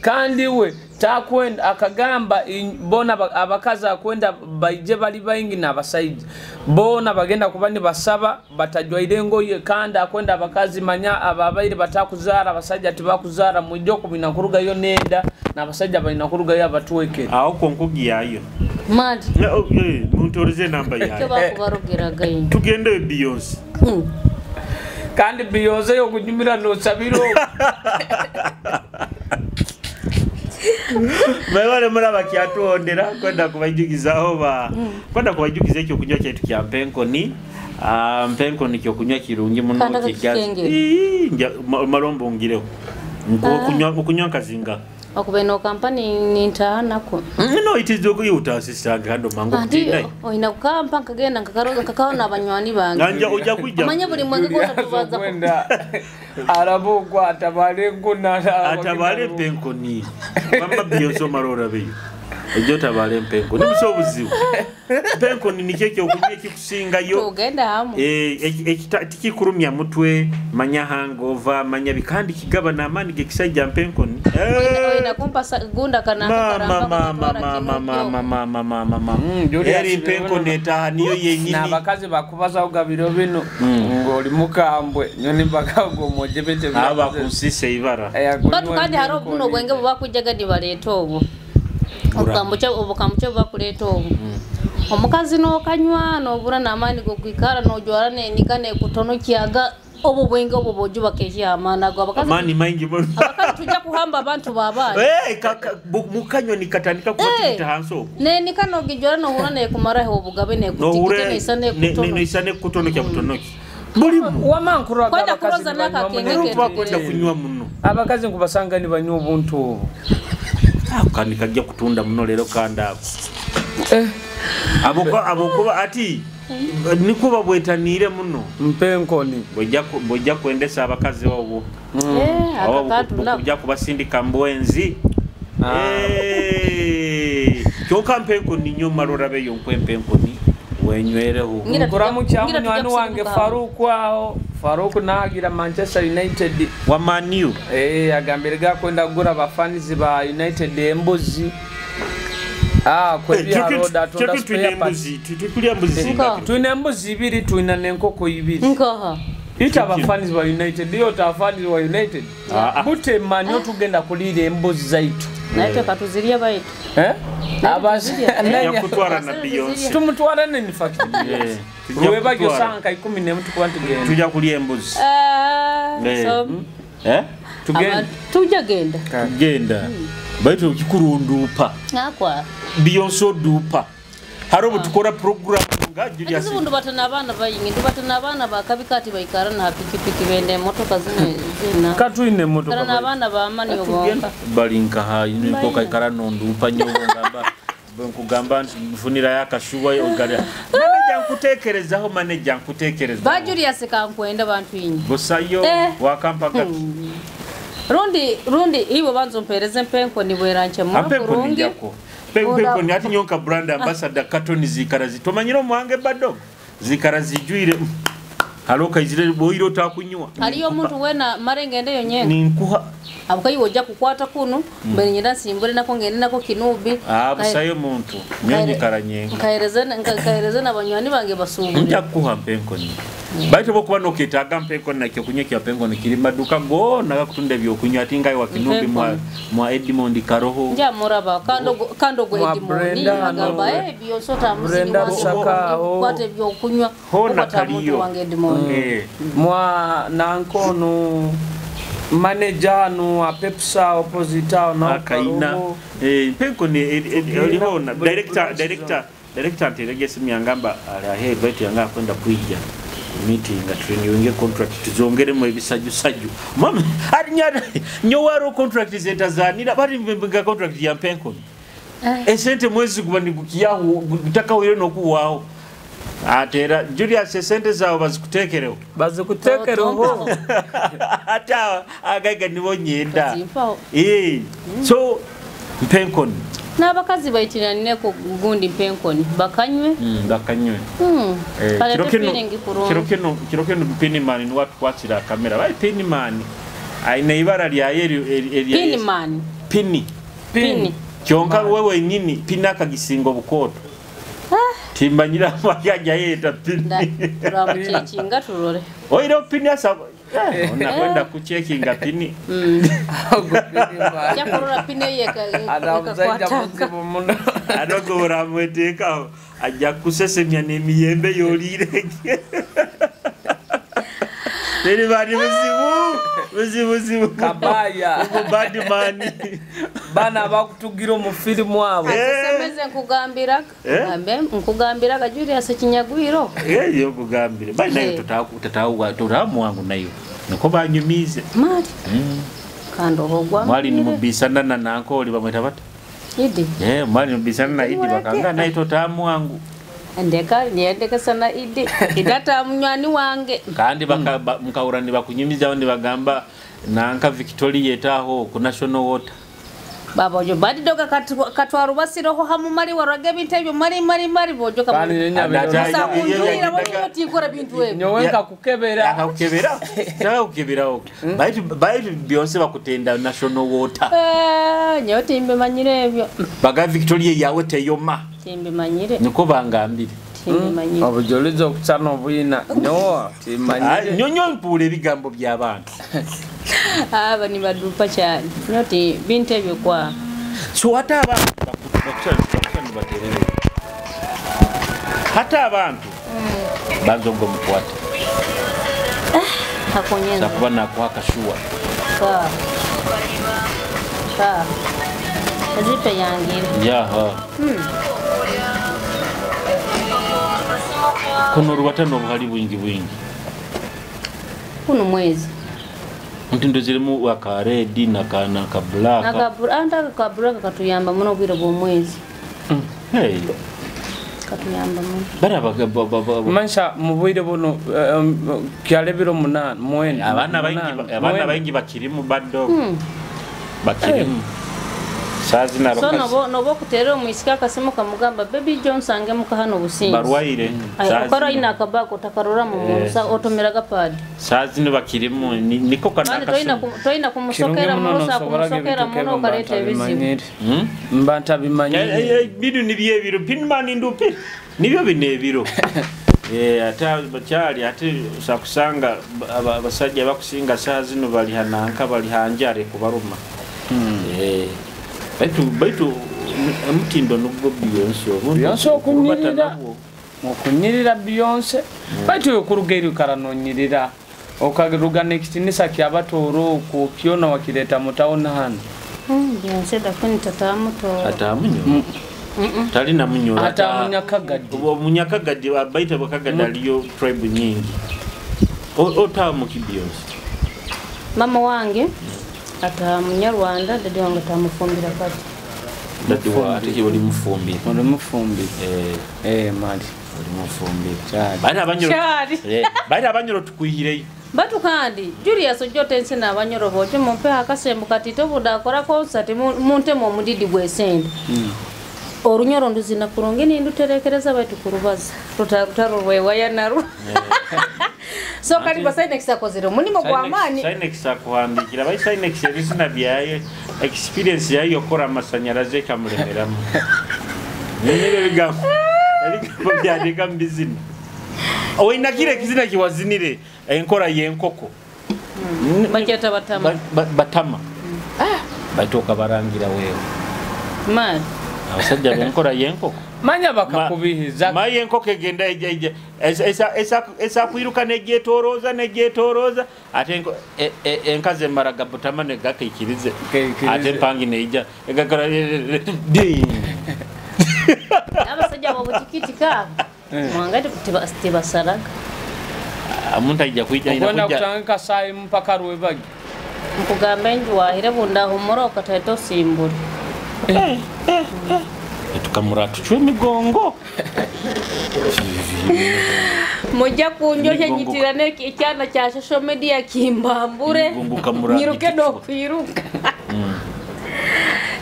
kandi we takwenda akagamba bona abakazi akwenda baije bali baingi n'abasajja bona bagenda kuba nibasaba batajwaire ngoye kandi akwenda abakazi manya ababaire batakuzaara abasajja tibakuzara mujjo kubina kurugayo nenda n'abasajja balina kurugayo abatwekere aho konkugiyayo mali muntu namba yayo bakubarugiragayo tugende Beyonce kandi Beyonce yokunyumira nosabiro Mwebale muraba kyatuwondera kwenda kubajugizaho ba kwenda kubajugiza ekyo kunywa kyaitu kya mpenkoni. Mpenkoni kyo kunywa kirungi muno kikyazi malombo ngireho okunywa nkazinga okubeno company nintahanako no it is okuyuta sister ngando mangu kutinai oina kukampa nkagenda nkakaroga nkakaona abanywani bange nanja ojja kujja manye buli mwenge gose tubaza kwenda arabo kwa atabale nguna atabale penkoni mama Beyonce marora beyo Ejjo tabale mpenko nibusa obuzibu mpenko nikyo ekyokunywa ekikusingayo. Tugenda hamu. Tikikurumya mutwe manya hangova manya bikandi kigaba n'amaani gekisajja mpenkoni. Oyina kumpa gunda kana mama mama mama mama mama mama eri mpenkoni etaha niyo yenyini. N'abakazi bakubazaho gabiro bino ng'oli mukambwe nyoni bakago mojebete aba kusisa ibara. Batu kandi haro buno bwenge bubakujjaga nibaleeta obwo obukambucha bubakuleeta obwo. Omukazi n'okanywa n'obura n'amaani g'okwikara n'ojwara n'enika n'ekutonokyaga obwo bwenge obwo bojuba kehya amaani ago abakazi amaani maingi muno. Abakazi tujja kuhamba abantu babaani. Mukanywa nikatandika kubatikita hansi okwo. N'enika n'ogijwara n'ohura n'ekumaraho obugabe n'ekutikita n'eisa n'ekutono. N'eisa n'ekutonokya butonoki. Mulimu. Wamankuru kwenda kuroza n'akakenge bakwenda kunywa muno. Abakazi nkubasanga nibanywa obuntu obwo. Kandi kajja kutunda muno leero kandi ako. Abokuba ati nikuba bwetaniire muno. Mpenkoni. Bwejja kwendesa abakazi obwo. Bwejja kubasindika mbwenzi. Kyokka mpenkoni nnyo mala orabeyo nkwe mpenkoni wenywereho. Nkuramukya munywani wange Faruku aho. Faruku nagira Manchester United. Wa Man U. Agambire gakwenda kugura abafanizi ba United embuzi. Twine embuzi ibiri twina n'enkoko ibiri. Nkoha. Ita abafanizi ba United iyo tafanizi wa United. Butema niyo tugenda kulira embuzi zaitu. Naitwe katuziria baitu. Yakutwara na Beyonce. Tumutwara nini fact. Rwebagyo sanka 10 tukuba tugenda. Tujja kulya embuzi. So tugenda. Tujja genda. Genda. Baitu kikurundupa. Nakwa. Beyonce odupa. Haro butukora program nga Julius. Ekizibu ndubatana abaana bayingi ndubatana abaana bakabikati baikara na pikipiki bende motoka zine zina. Katwine motoka. Kana abaana ba amani obonka. Balinka ha niko kaikara nondupa nyo ngamba. Nkugamba nti nfunira yakashuwa ogalya. Manager nkutekerezaho manager nkutekerezaho. Ba Julius kankwenda bantu inyi. Busayo wakampa kati. Rundi ibo banzo mpereze mpenko ni bweranche mu kurungi. Mpenko ni ati nyonka brand ambassador katoni zikara zitomanyira omwange bado. Zikara zijwire. Haloka izire boiro takunywa. Haliyo omuntu wena marengende yonyenga. Ninkuha. Abukayi ojja kukwata kuno mbere nyenda nsimbure nako ngende nako kinubi. Busayo muntu nyonyi karanyenga. Nkahereze n'abanywani bange basubure. Nja kuha mpenko ni. Baitu bokuba noketaaga mpenko nakyo kunywa kya mpenko kiri maduka gona gakutunda ebyokunywa ati ngaye wa kinubi mwa Edmond Karoho. Nja muraba kando go Edmond agamba Beyonce tamuzini kwate ebyokunywa hona kaliyo wange Edmond. Mwa nankono manager no wa Pepsa opposite na akaina mpenko ni olihona director nterege simu yangamba ali baitu yanga kwenda kuija meeting nga renewing contract tuzongeremo ebisajusaju mama alinya nyowaro contract zetazanira bali mbinga contract ya mpenko esente mwezi kuba nigukiyaho gutaka wire nokuwaho atera Julius esente zawo bazikutekereho ata agaiga nibo nyenda so mpenkoni n'abakazi baitiranire ku gundi mpenkoni bakanywe bakanywe kiro kino Pinimani ni watu kwatira kamera bai Pinimani aina ibara lya eri Pinimani pini kyonka wewe nyini pini akagisinga obukoto timbanyira wajja yeta pini turamuchekinga turore oiro pini asa unakwenda kuchekinga pini ya kurora pini yeka adogora mweteka ajja kusesemya n'emiyembe yolire Neri bari buzibu kabaya badman bana bakutugira mu filimu abo semeze nkugambiraga Julius Kinyagwiro yo kugambire bali nayo tutawu wangu nayo niko banyumize mali kando hogwa mwali ni mubisana na nankoli bamweta bata Idi mwali mubisana na Idi bakanga nayo tutamu wangu ndeka niendeka sana Idi idata munywani wange kandi mukahura nibakunyumiza ndi bagamba nanka Victoria etaho ku National Water. Baba ojo badi doga katwarubasiroho hamu mali warage ebintu ebyo mali mali mali bojo Kandi Anda- kunjurira bo tinkora bintu ebyo. nyowe nkakukebera. Akakukebera. Akakukeberaho. Baitu baitu byonse bakutenda national water. Nyowe timbimanyire ebyo. Baga Victoria yawe teyoma. Timbimanyire. Niko bangambire. Timbimanyire. Obujulizi okusana obwina nyowe timanyire. Nyonyo mpula ebigambo by'abantu. Aba ni badupa cyane. Nyowe ti bintu ebyo kwa. So hata abantu bakusana baterere. Hata abantu banza ubwo mukwate. Hakonyenza. Sakuba nakuha kashuwa. Ka. Ka. Zipe yangire. Yaha. Kuno rubatano buhali bwingi bwingi. Kuno mwezi. Ntindo zirimu waka red na kana ka black. Anda ka black katuyamba muno bwire bwo mwezi. Hey. Katuyamba muno. Bara ba Mansha mu bwire buno kyalebiro 8 mwenda. Abana baingi bakirimu bad dog. Bakirimu. Sazi na So nobo kuterera omwisika akasimu kamugamba baby Johnson ange mukahano businzi. Barwaire. Okora ina akabako takarora mu musa otomeraga pad. Sazi no bakirimu niko kana kasimo. Toina kumusokera musa kumusokera muno kaleta ebizibu. Mbanta bimanyire. Bidu nibye ebiro pinman ndupi. Nibyo bino ebiro. Ata bakyali ate sakusanga abasajja bakusinga sazi no bali hananka bali hanjare kubaruma. Baitu mutindo nubwo Beyonce Beyonce okunyirira okunyirira Beyonce baitu okuruga karanonyirira okaruga nekitinisa kyabatooro okwo kyona wakireta mu town hano. Beyonce dakuni tatamuto atamunyo tali na munyo atamunyakagadi omunyakagadi baita bakagadi aliyo tribe nyingi otamu ki Beyonce mama wange ata munyarwanda dadi wange tamufumbira kati dadi wa ate oli mufumbira oli mufumbira mali oli mufumbira bali abanyoro bali abanyoro tukuyireyo batu kandi Julius ojote ensina abanyoro boje mumpe akasembu kati tobuda akora concert muntemo omudidi gwesende orunyoro nduzina kurungi ninduterekereza baitu kurubaza rutarutaro rwewaya naru. So kali kwa Sinex akozere mulimo gwa amani. Sinex akuhandikira bai Sinex ebizina byaye experience yayo okora amasanyaraze kamulemeramu. Nibyo bigambo byandika mu bizina. Oinakire kizina kiwazinire enkora yenkoko. Bakyeta batama. Batama. Baitoka barangira wewe. Man. Abasajja benkora yenkoko. Manya bakakubihiza. Maye enkoko egenda ejja esa kwiruka nejetoroza nejetoroza ate enkaze maraga butama negakikirize ate mpangi neija egakora ding. Abasajja bobutikiti ka mwangati tibasaraga. Omuntu ajja kwijja ina kujja kutanga sai mpaka rwebagi. Nkugamba enju wahire bunda humura okataito simbuli. Tukamura tuchwe migongo. Mujja kunjosha nyitirane ekyana kya social media kimbambure. Nyiruke no kwiruka.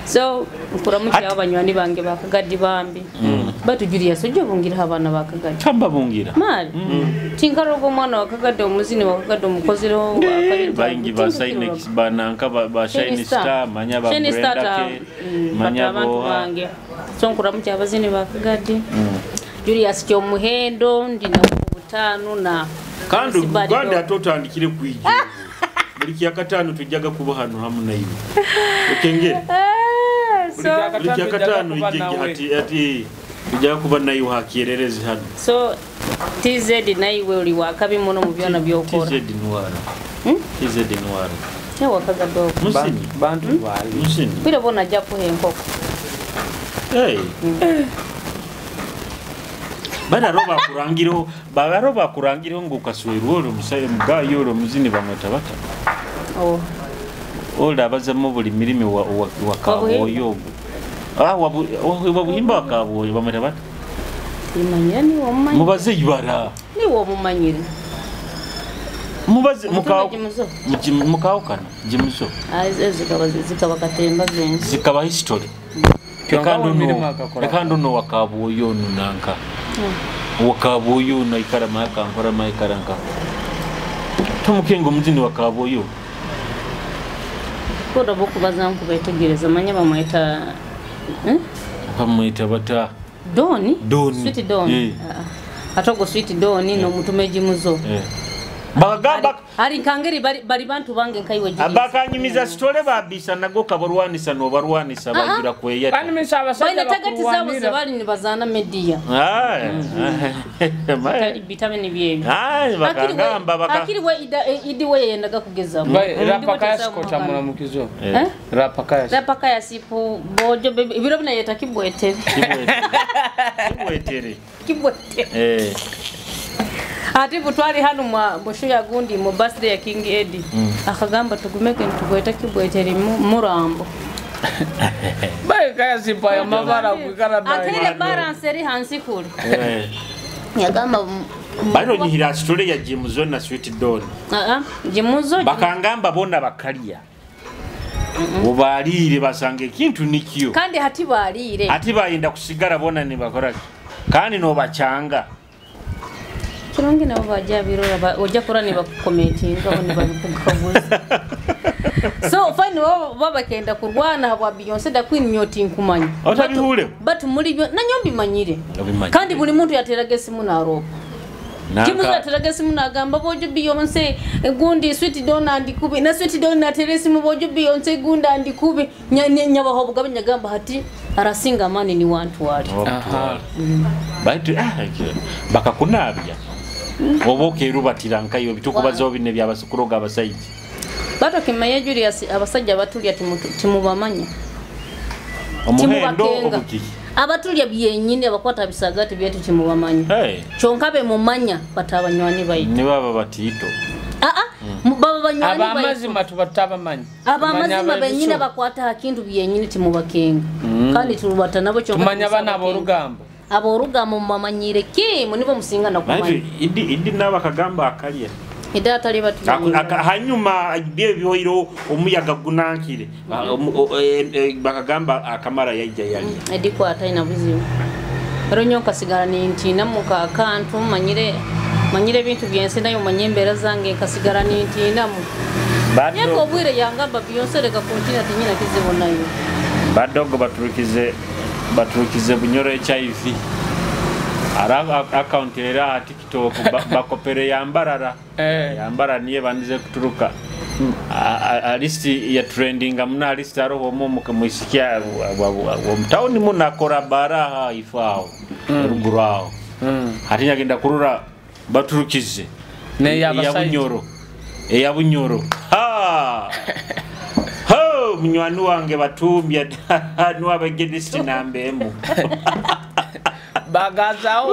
So nkuramukira abanywani bange bakagadi bambi. Batu Julius ojo bungira abana bakagadi. Kamba bungira. Mali. Tinkarogo omwana wakagadi omuzini wakagadi omukozireho akabintu. Baingi ba Sinex bananka ba Shine Star manya ba Brenda ke manya bo bange. So nkuramukira abazini bakagadi. Julius kyo muhendo ndina butano na kandi kandi atotandikire kwijja. Buli kyakatano tujaga kuba hano hamu na iwe. Okengere. So buli kyakatano ati ati tujaga kuba nayo hakiererezi hano. So TZ naiwe uli wakabi muno mu byona byokora. TZ nwara. TZ nwara. Ne wakaga dogo. Musini bantu bali. Musini. Bile bona ajja kuha enkoko. Hey. Bana roba kurangiro, baba roba kurangiro ngo kaswerwo ro musaye mugayo ro muzini bamweta bata. Oh. Ola abazamu buli mirimi wa kaboyo. Ah wa buhimba wa kaboyo bamweta bata. Imanyira ni wo mumanyire. Mubaze ibara. Ni wo mumanyire. Mubaze Omutume Jimuzo. Mukawukana Jimuzo. Zikaba katemba zensi. Zikaba history. Kyonka emirimu akakora. Eka nduno wakabuyo nanka. Wakabuyo na ikara maka nkora maikara nka. Tumukengo muzini wakabuyo. Kora bokubaza nkubetegereza manya bamweta Bamweta bata Doni? Doni. Sweet Doni. Atogo Sweet Doni no mutume Jimuzo. Bagamba ari nkangeri bari bantu bange nkaiwe jiri. Abakanyimiza sitole babisa nago kabarwanisa no barwanisa bagira kweyata. Kanyimiza abasajja bakulwanira. Baina tagati zabo bali nibazana media. Bitame byebi. Bakagamba baka. Akiri we idi we yendaga kugeza. Rapaka yasikota muramukizo. Rapaka yasi. Rapaka yasipu bojo ibiro binayeta kibwetere. Kibwetere. Kibwetere. Ati butwali hano mwa bosho ya gundi mu birthday ya King Eddie. Akagamba tugumeke ntugweta kibwetere murambo. Bae kaya sipa ya mabara kwikara nayo. Atere balance eri hansi kule. Yagamba bano nyihira story ya Jimuzo na Sweet Don. Jimuzo bakangamba bona bakalya. Obalire basange kintu nikyo. Kandi hati balire. Hati bayenda kusigara bona ni bakora. Kandi no bachanga. Kirungi nabo bajja birora ojja kura ne bakukomentinga bo ne babikukaguza. So fine baba kenda kurwana bwa Beyonce da Queen nyoti nkumanya. Otabihule. But muri nanyo mbimanyire. Kandi buli muntu yateraga esimu naropa. Jimuzo yateraga esimu nagamba bojo Beyonce gundi Sweet Don andikubi na Sweet Don natera esimu bojo Beyonce gundi andikubi nyabaho bugabe nyagamba hati arasinga mani ni wantu wali. Baitu bakakunabya. Oboke rubatira nkayo bitukubazo bine byabasukuroga abasajja. Bato kimanye Julius abasajja batulya timubamanya. Omuhendo obuki. Abatulya byenyine abakwata bisagati byetu timubamanya. Kyonka be mumanya batabanywani bayitu. Ni baba batito. Baba banywani bayitu. Abamazima tubatabamanya. Abamazima benyine bakwata hakintu byenyine timubakenga. Kandi turubata nabo kyonka. Tumanya bana aborugambo. Aborugambo mumamanyire ki munibo musinga na kumanya. Idi naba kagamba akalya. Ida atali batu. Hanyuma bye byoiro omuyaga gunankire. Bakagamba akamara yaija yali. Edi kwa ataina buzibu. Ronyo kasigara ni ntina muka akantu manyire bintu byense nayo manye embera zange kasigara ni ntina mu. Yeko bwire yangamba Beyonce reka kuntina tinyina kizibu nayo. Badogo baturukize Bunyoro HIV. Ara account era TikTok bakopere yambarara. Yambara niye bandize kuturuka. At ya trending amuna list aroho mu muisikia wa mtauni munakora baraha ifao rugurao. Hati nyagenda kurura baturukize. Ne ya Bunyoro. Ya Bunyoro. Ha. Ho munywani wange batumbya nuwa bagedisi nambemu. Bagazao.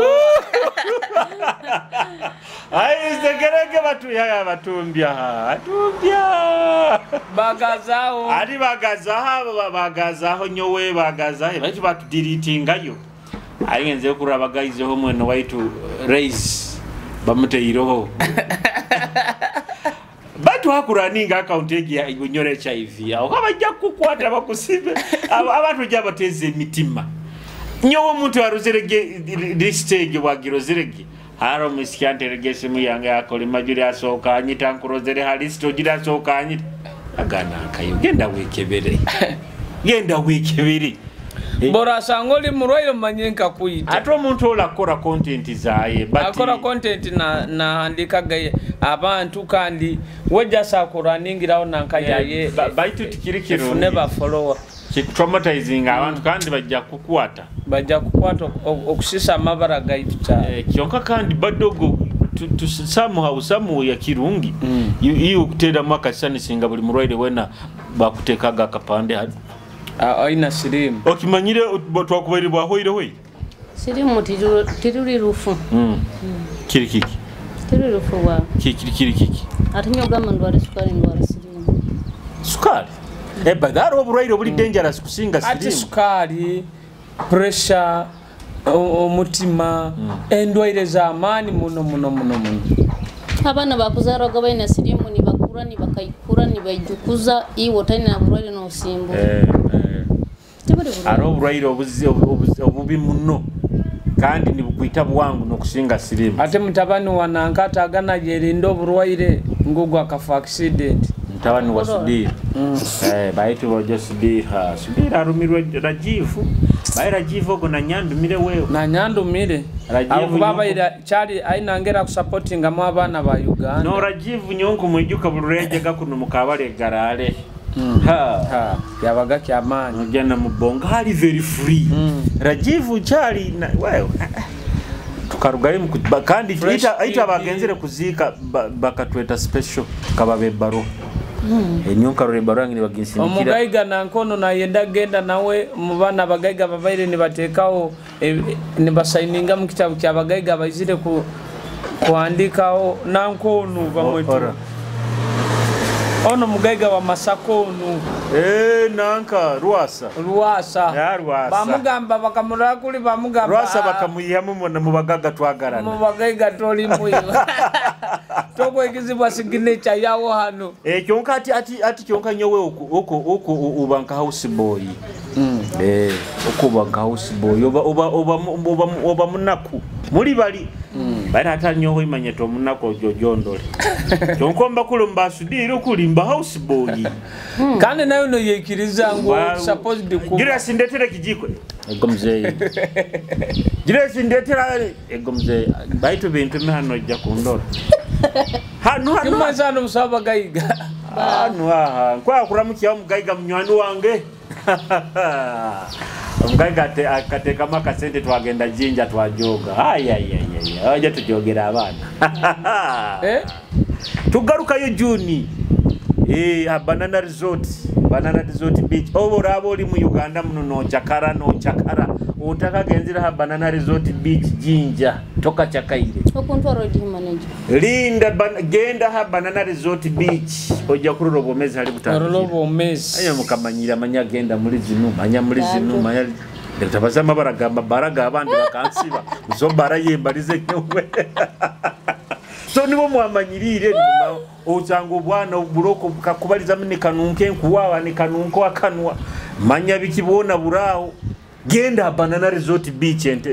Ai segerege batu ya batumbya. Atumbya. Bagazao. Ali bagazaho bagazaho nyowe bagazaho batu batudiritingayo. Ali ngenze kuraba bagaizeho mwene waitu raise bamuteiroho. Batu hakuraninga account ya Bunyoro HIV. Aho abajja kukwata bakusibe. Abantu ja bateze emitima. Nyowe omuntu aruzerege listage wagirozerege. Haro misikanterege simu yange akoli majuri asoka anyita nkurozere halisto gira asoka anyita. Agana akayo genda wekebere. Genda wekebere. Bora sangoli murwaire manyenka kuyita. Ate omuntu olakora content zaye but akora content na handika gaye abantu kandi weja sakuraningiraho nankayaye baitu tikirikiro never follower. Traumatizing abantu kandi bajja kukwata. Bajja kukwata okusisa amabara gaitu cha. Kyonka kandi badogo to somehow ya kirungi. Iyo kutera mwaka sani singa buli murwaire wena bakutekaga akapande hadi. Aina sirimu. Okimanyire twakubaire bwahoire hoi. Sirimu tiruri rufu. Kiri kiki. Tiruri rufu wa. Kiri kiki. Ati nyogamba ndwara sukari ndwara sirimu. Sukari. Badaro oburwaire obuli dangerous kusinga sirimu. Ati sukari, pressure, omutima, endwaire z'amaani muno muno muno muno. Abaana bakuzarwaga baina sirimu nibakura nibakaikura nibaijukuza iwe otaina na burwaire n'osimbura. Tibuli burwaire. Hariho oburwaire obubi muno kandi nibukwita bwangu n'okusinga sirimu. Ate mutabani wa nanka atagana yerinda oburwaire ngugwa akafa accident. Mutabani wa Sudhir. Baitu bojo Sudhir. Sudhir arumirwe Rajivu. Bai Rajivu ogo nanyandumire wewe. Nanyandumire. Abakuba baira kyali aina ngera kusupportinga mu abaana ba Uganda. No Rajivu nyonko mwijuka burureje gakuno mukabale garale. Ha yabaga kyamaani. Ujana mubonga hali very free. Rajivu kyali wewe. Tukarugayo kandi ita bagenzere kuzika bakatweta special kababe baro. Enyonka rore baro yange baginsindikira. Omugaiga nankono nayenda genda nawe mu bana bagaiga babaire nibatekaho nibasaininga mu kitabu kya bagaiga baizire ku kuandikaho nankono bamwetu. Ono mugaiga wa Masako onu. Nanka Rwasa. Rwasa. Ya Rwasa. Bamugamba bakamurakuli bamugamba. Rwasa bakamuyihamu mu bagaga twagarana. Mu bagaiga toli muyo. Tokwegizibwa signature yawo hano. Kyonka ati kyonka nyowe oku ubanka house boy. Oku ubanka house boy oba munaku. Muri bali. Bari hata nyowe imanyete omunaku ojojondole. Kyonka mbakulumba Sudhir okulimba house boy. Kandi nayo no yekiriza ngo supposed ku Julius ndetere kijiko. Ego mzee. Julius ndetera ego mzee. Baitu bintu mihano ojja kundora. Hano kimazano musaba gaiga. Hano aha. Nkwa kuramukiya mugaiga munywani wange. Omugaiga akateka makasente twagenda Jinja twajoga. Ay. Aje tujogera abaana. Tugarukayo Juni. Banana Resort. Banana Resort Beach. Obo rabo oli mu Uganda muno no chakara. Otaka genzira ha Banana Resort Beach Jinja. Toka chakaire. Okuntu road manager. Linda genda ha Banana Resort Beach. Ojja kurora obomezi hali butandikira. Rorobo omezi. Ayo mukamanyira manya genda muri zinu, manya muri zinu, manya Ndabazama baragamba baraga abandi bakansiba. Zo barayembarize nyowe. So nibo mwamanyirire osanga obwana obuloko kakubaliza mune kanunke nkuwawa ne kanunko akanwa manya bikibona buraho genda Banana Resort Beach and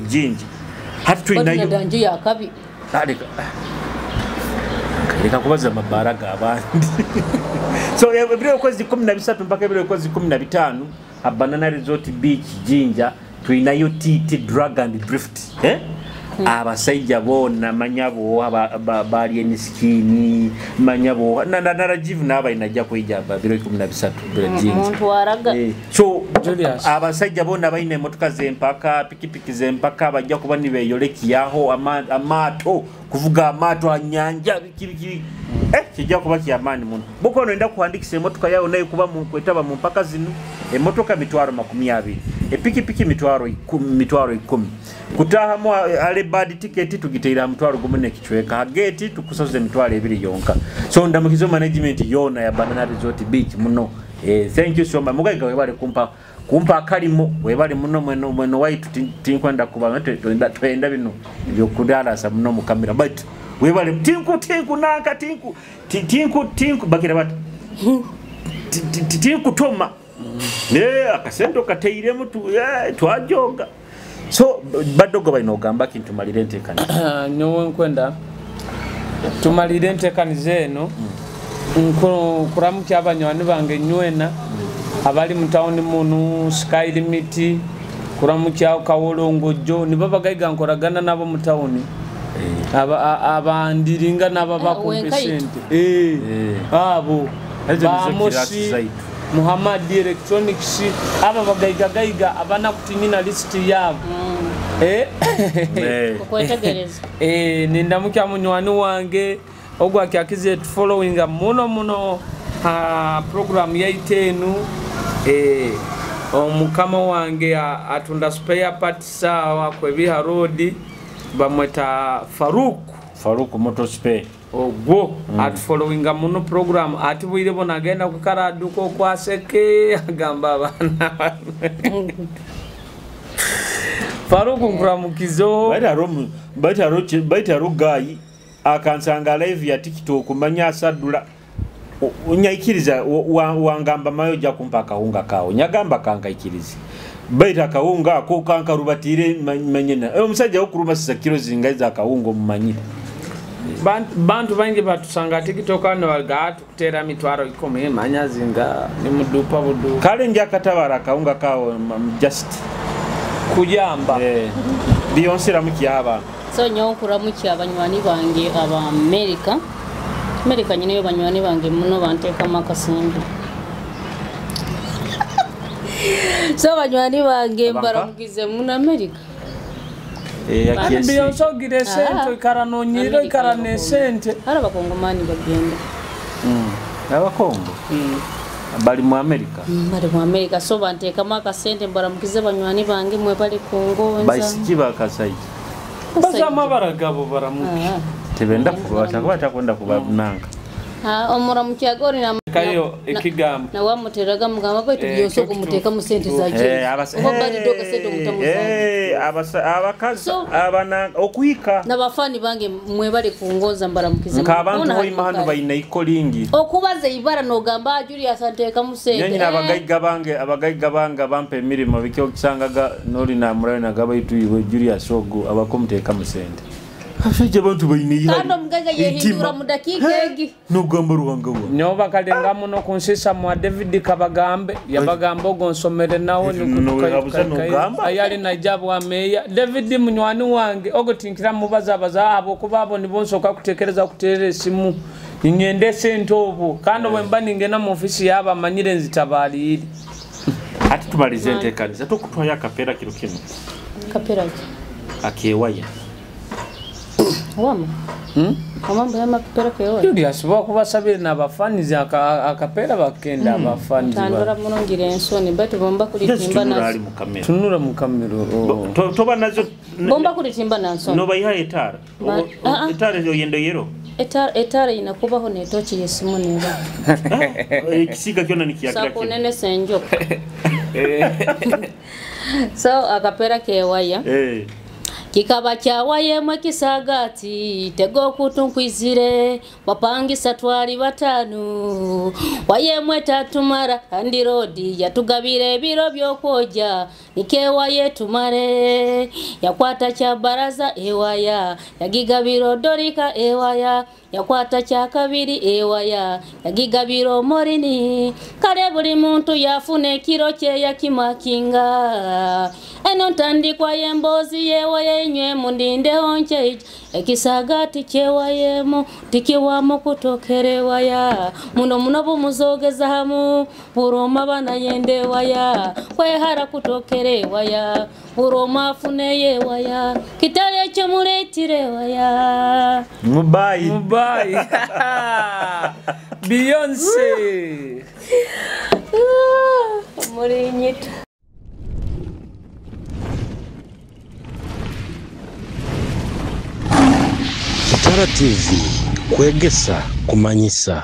Jinja. Hati tuinayo danje yakabi. Reka kubaza mabaraga abandi. So ebiro kwezi 13 mpaka ebiro kwezi 15 Banana Resort Beach Jinja tuinayo TT Drag and Drift. Abasajja bona manyabo bali eniskini manyabo na Rajiv naba inajja kwijja biro 13 biro Jinja muntu waraga. So abasajja bona baine emotoka zempaka pikipiki zempaka bajja kuba nibeyolekiyaho amato kuvuga amato anyanja biki kijja kuba kyamaani muno. Boko nenda kuhandikisa emotoka yawo nayo kuba mu kwetaba mu mpaka zino emotoka mitwaro 20 epikipiki mitwaro 10 kutahamu ale bad ticket tugiteira mutwaro gumune kichweka gate tukusaze mitwaro 2 yonka. So ndamukizo management yona ya Banana Resort Beach muno. Thank you so much mugaiga webale kumpa akalimo webale muno mweno waitu tinkwenda kuba twenda bino ebyokudalasa muno mu kamera but webale tinku nanka tinku bakira bat tinku toma akasendo kateiremu twajoga. So badogo balina ogamba kintu malire enteekaniza. Nyowe nkwenda tumalire enteekaniza eno nkuramukya abanywani bange nywena abali mu tawuni munu Sky Limit kuramukya Kawolongojo nibo bagaiga nkoragana nabo mu tawuni abandiringa nabo bakumpa sente abo bamosi Muhammad Electronics aba bagaiga gaiga abana kutinyina list yabo. Okwetegereza. Nindamukya munywani wange ogwa kyakize following muno muno program yaitenu omukama wange atunda spare parts sawa kwebiha road bamweta Faruk Motor Spare ogwo at following muno program atibwire bona agenda kukaraduko kwaseke agamba abana Faruk nkuramukizo baita ro gayi Akansanga live ya TikTok manya asadula nyaikiriza wangamba mayo ja kumpa akahunga kawo nyagamba kankaikiriza baita akahunga ako kankarubatire manyina omusajja okuruma sisa kilo zingaiza akahunga omumanyire. Bantu bangi batusanga TikTok ano baga tukutera mitwaro 10 manya zinga ni mudupa budu kale nja katabara akahunga kawo just kujamba Beyonce ramukiaba. So nyonkura muki abanywani bange aba America. America nyine yo banywani bange muno banteka makasimbi. So banywani bange mbaramukize muno America. Beyonce ogire sente ikara no nyiro ikara ne sente. Hari abakongomani bagenda. Abakongo. Bali mu America. Bali mu America so banteka makasente mbaramukize banywani bange mwe bali kungonza. Baisiki bakasaiki. Bazama baragabo baramuki. Tebenda kuba batakwenda kuba nanga. Omuramuki agori na kayo ekigambo. Na wamuteraga mugamba baitu Beyonce kumuteka mu sente za je. Oba bali doga sente omutamuza. Abakazi abana okuhika. Nabafani bange mwe bali kungonza mbaramukize. Nkabantu ho imahano bayina ikolingi. Okubaza ibara nogamba Julius anteka mu sente. Nyina abagaiga bange bampe emirimo bikyo okusangaga noli na murayo nagaba itu iwe Julius ogo abakomuteka mu sente. Afije abantu bayine ihari. Kando mugaiga yehindura mu dakika egi. Nogamba ruhanga wa. Nyoba kalenga muno kunsisa mwa David Kabagambe yabagamba ogonsomere nawe nikutuka. Ayali najabu ameya David munywani wange ogotinkira mubaza baza abo kuba abo nibonsoka kutekereza kuterera esimu. Ninyende sente obu kando bwe ningena mu ofisi yaba manyire nzitabaliri. Ati tumalize enteekaniza tukutwaya akapera kiro kino. Kapera akewaya. Wama. Wama yama kapera kewa. Julius bakubasabire n'abafanizi akapera bakenda abafanizi. Tandora munongire ensoni batu bomba kulitimba na. Tunura mu kamera. Toba nazo bomba kulitimba na nsoni. No bayiha etara. Etara yo yendo yero. Etara inakubaho netochi yesimu neba. Ekisiga kyona nikiyakira. Sako nene senjo. So akapera kewaya. Kikaba kyawayemu kisagati tego kutunkwizire wapangisa twali batanu wayemwe tatumara andirodi yatugabire ebiro byokwoja nikewaye tumare yakwata kya baraza ewaya yagigabiro dorika ewaya yakwata kya kabiri ewaya yagigabiro morini kale buli muntu yafune ekiro kye yakimakinga eno ntandikwa y'emboozi yewaye inywe mundindeho nche ekisagati kyewayemu tikiwamu kutokerewaya muno muno bumuzogeza hamu buroma banayendewaya kwehara kutokerewaya buroma afuneyewaya kitale ekyo muleetirewaya. Mubai Mubai. Beyonce Murinyita. Kitara TV kwegesa kumanyisa.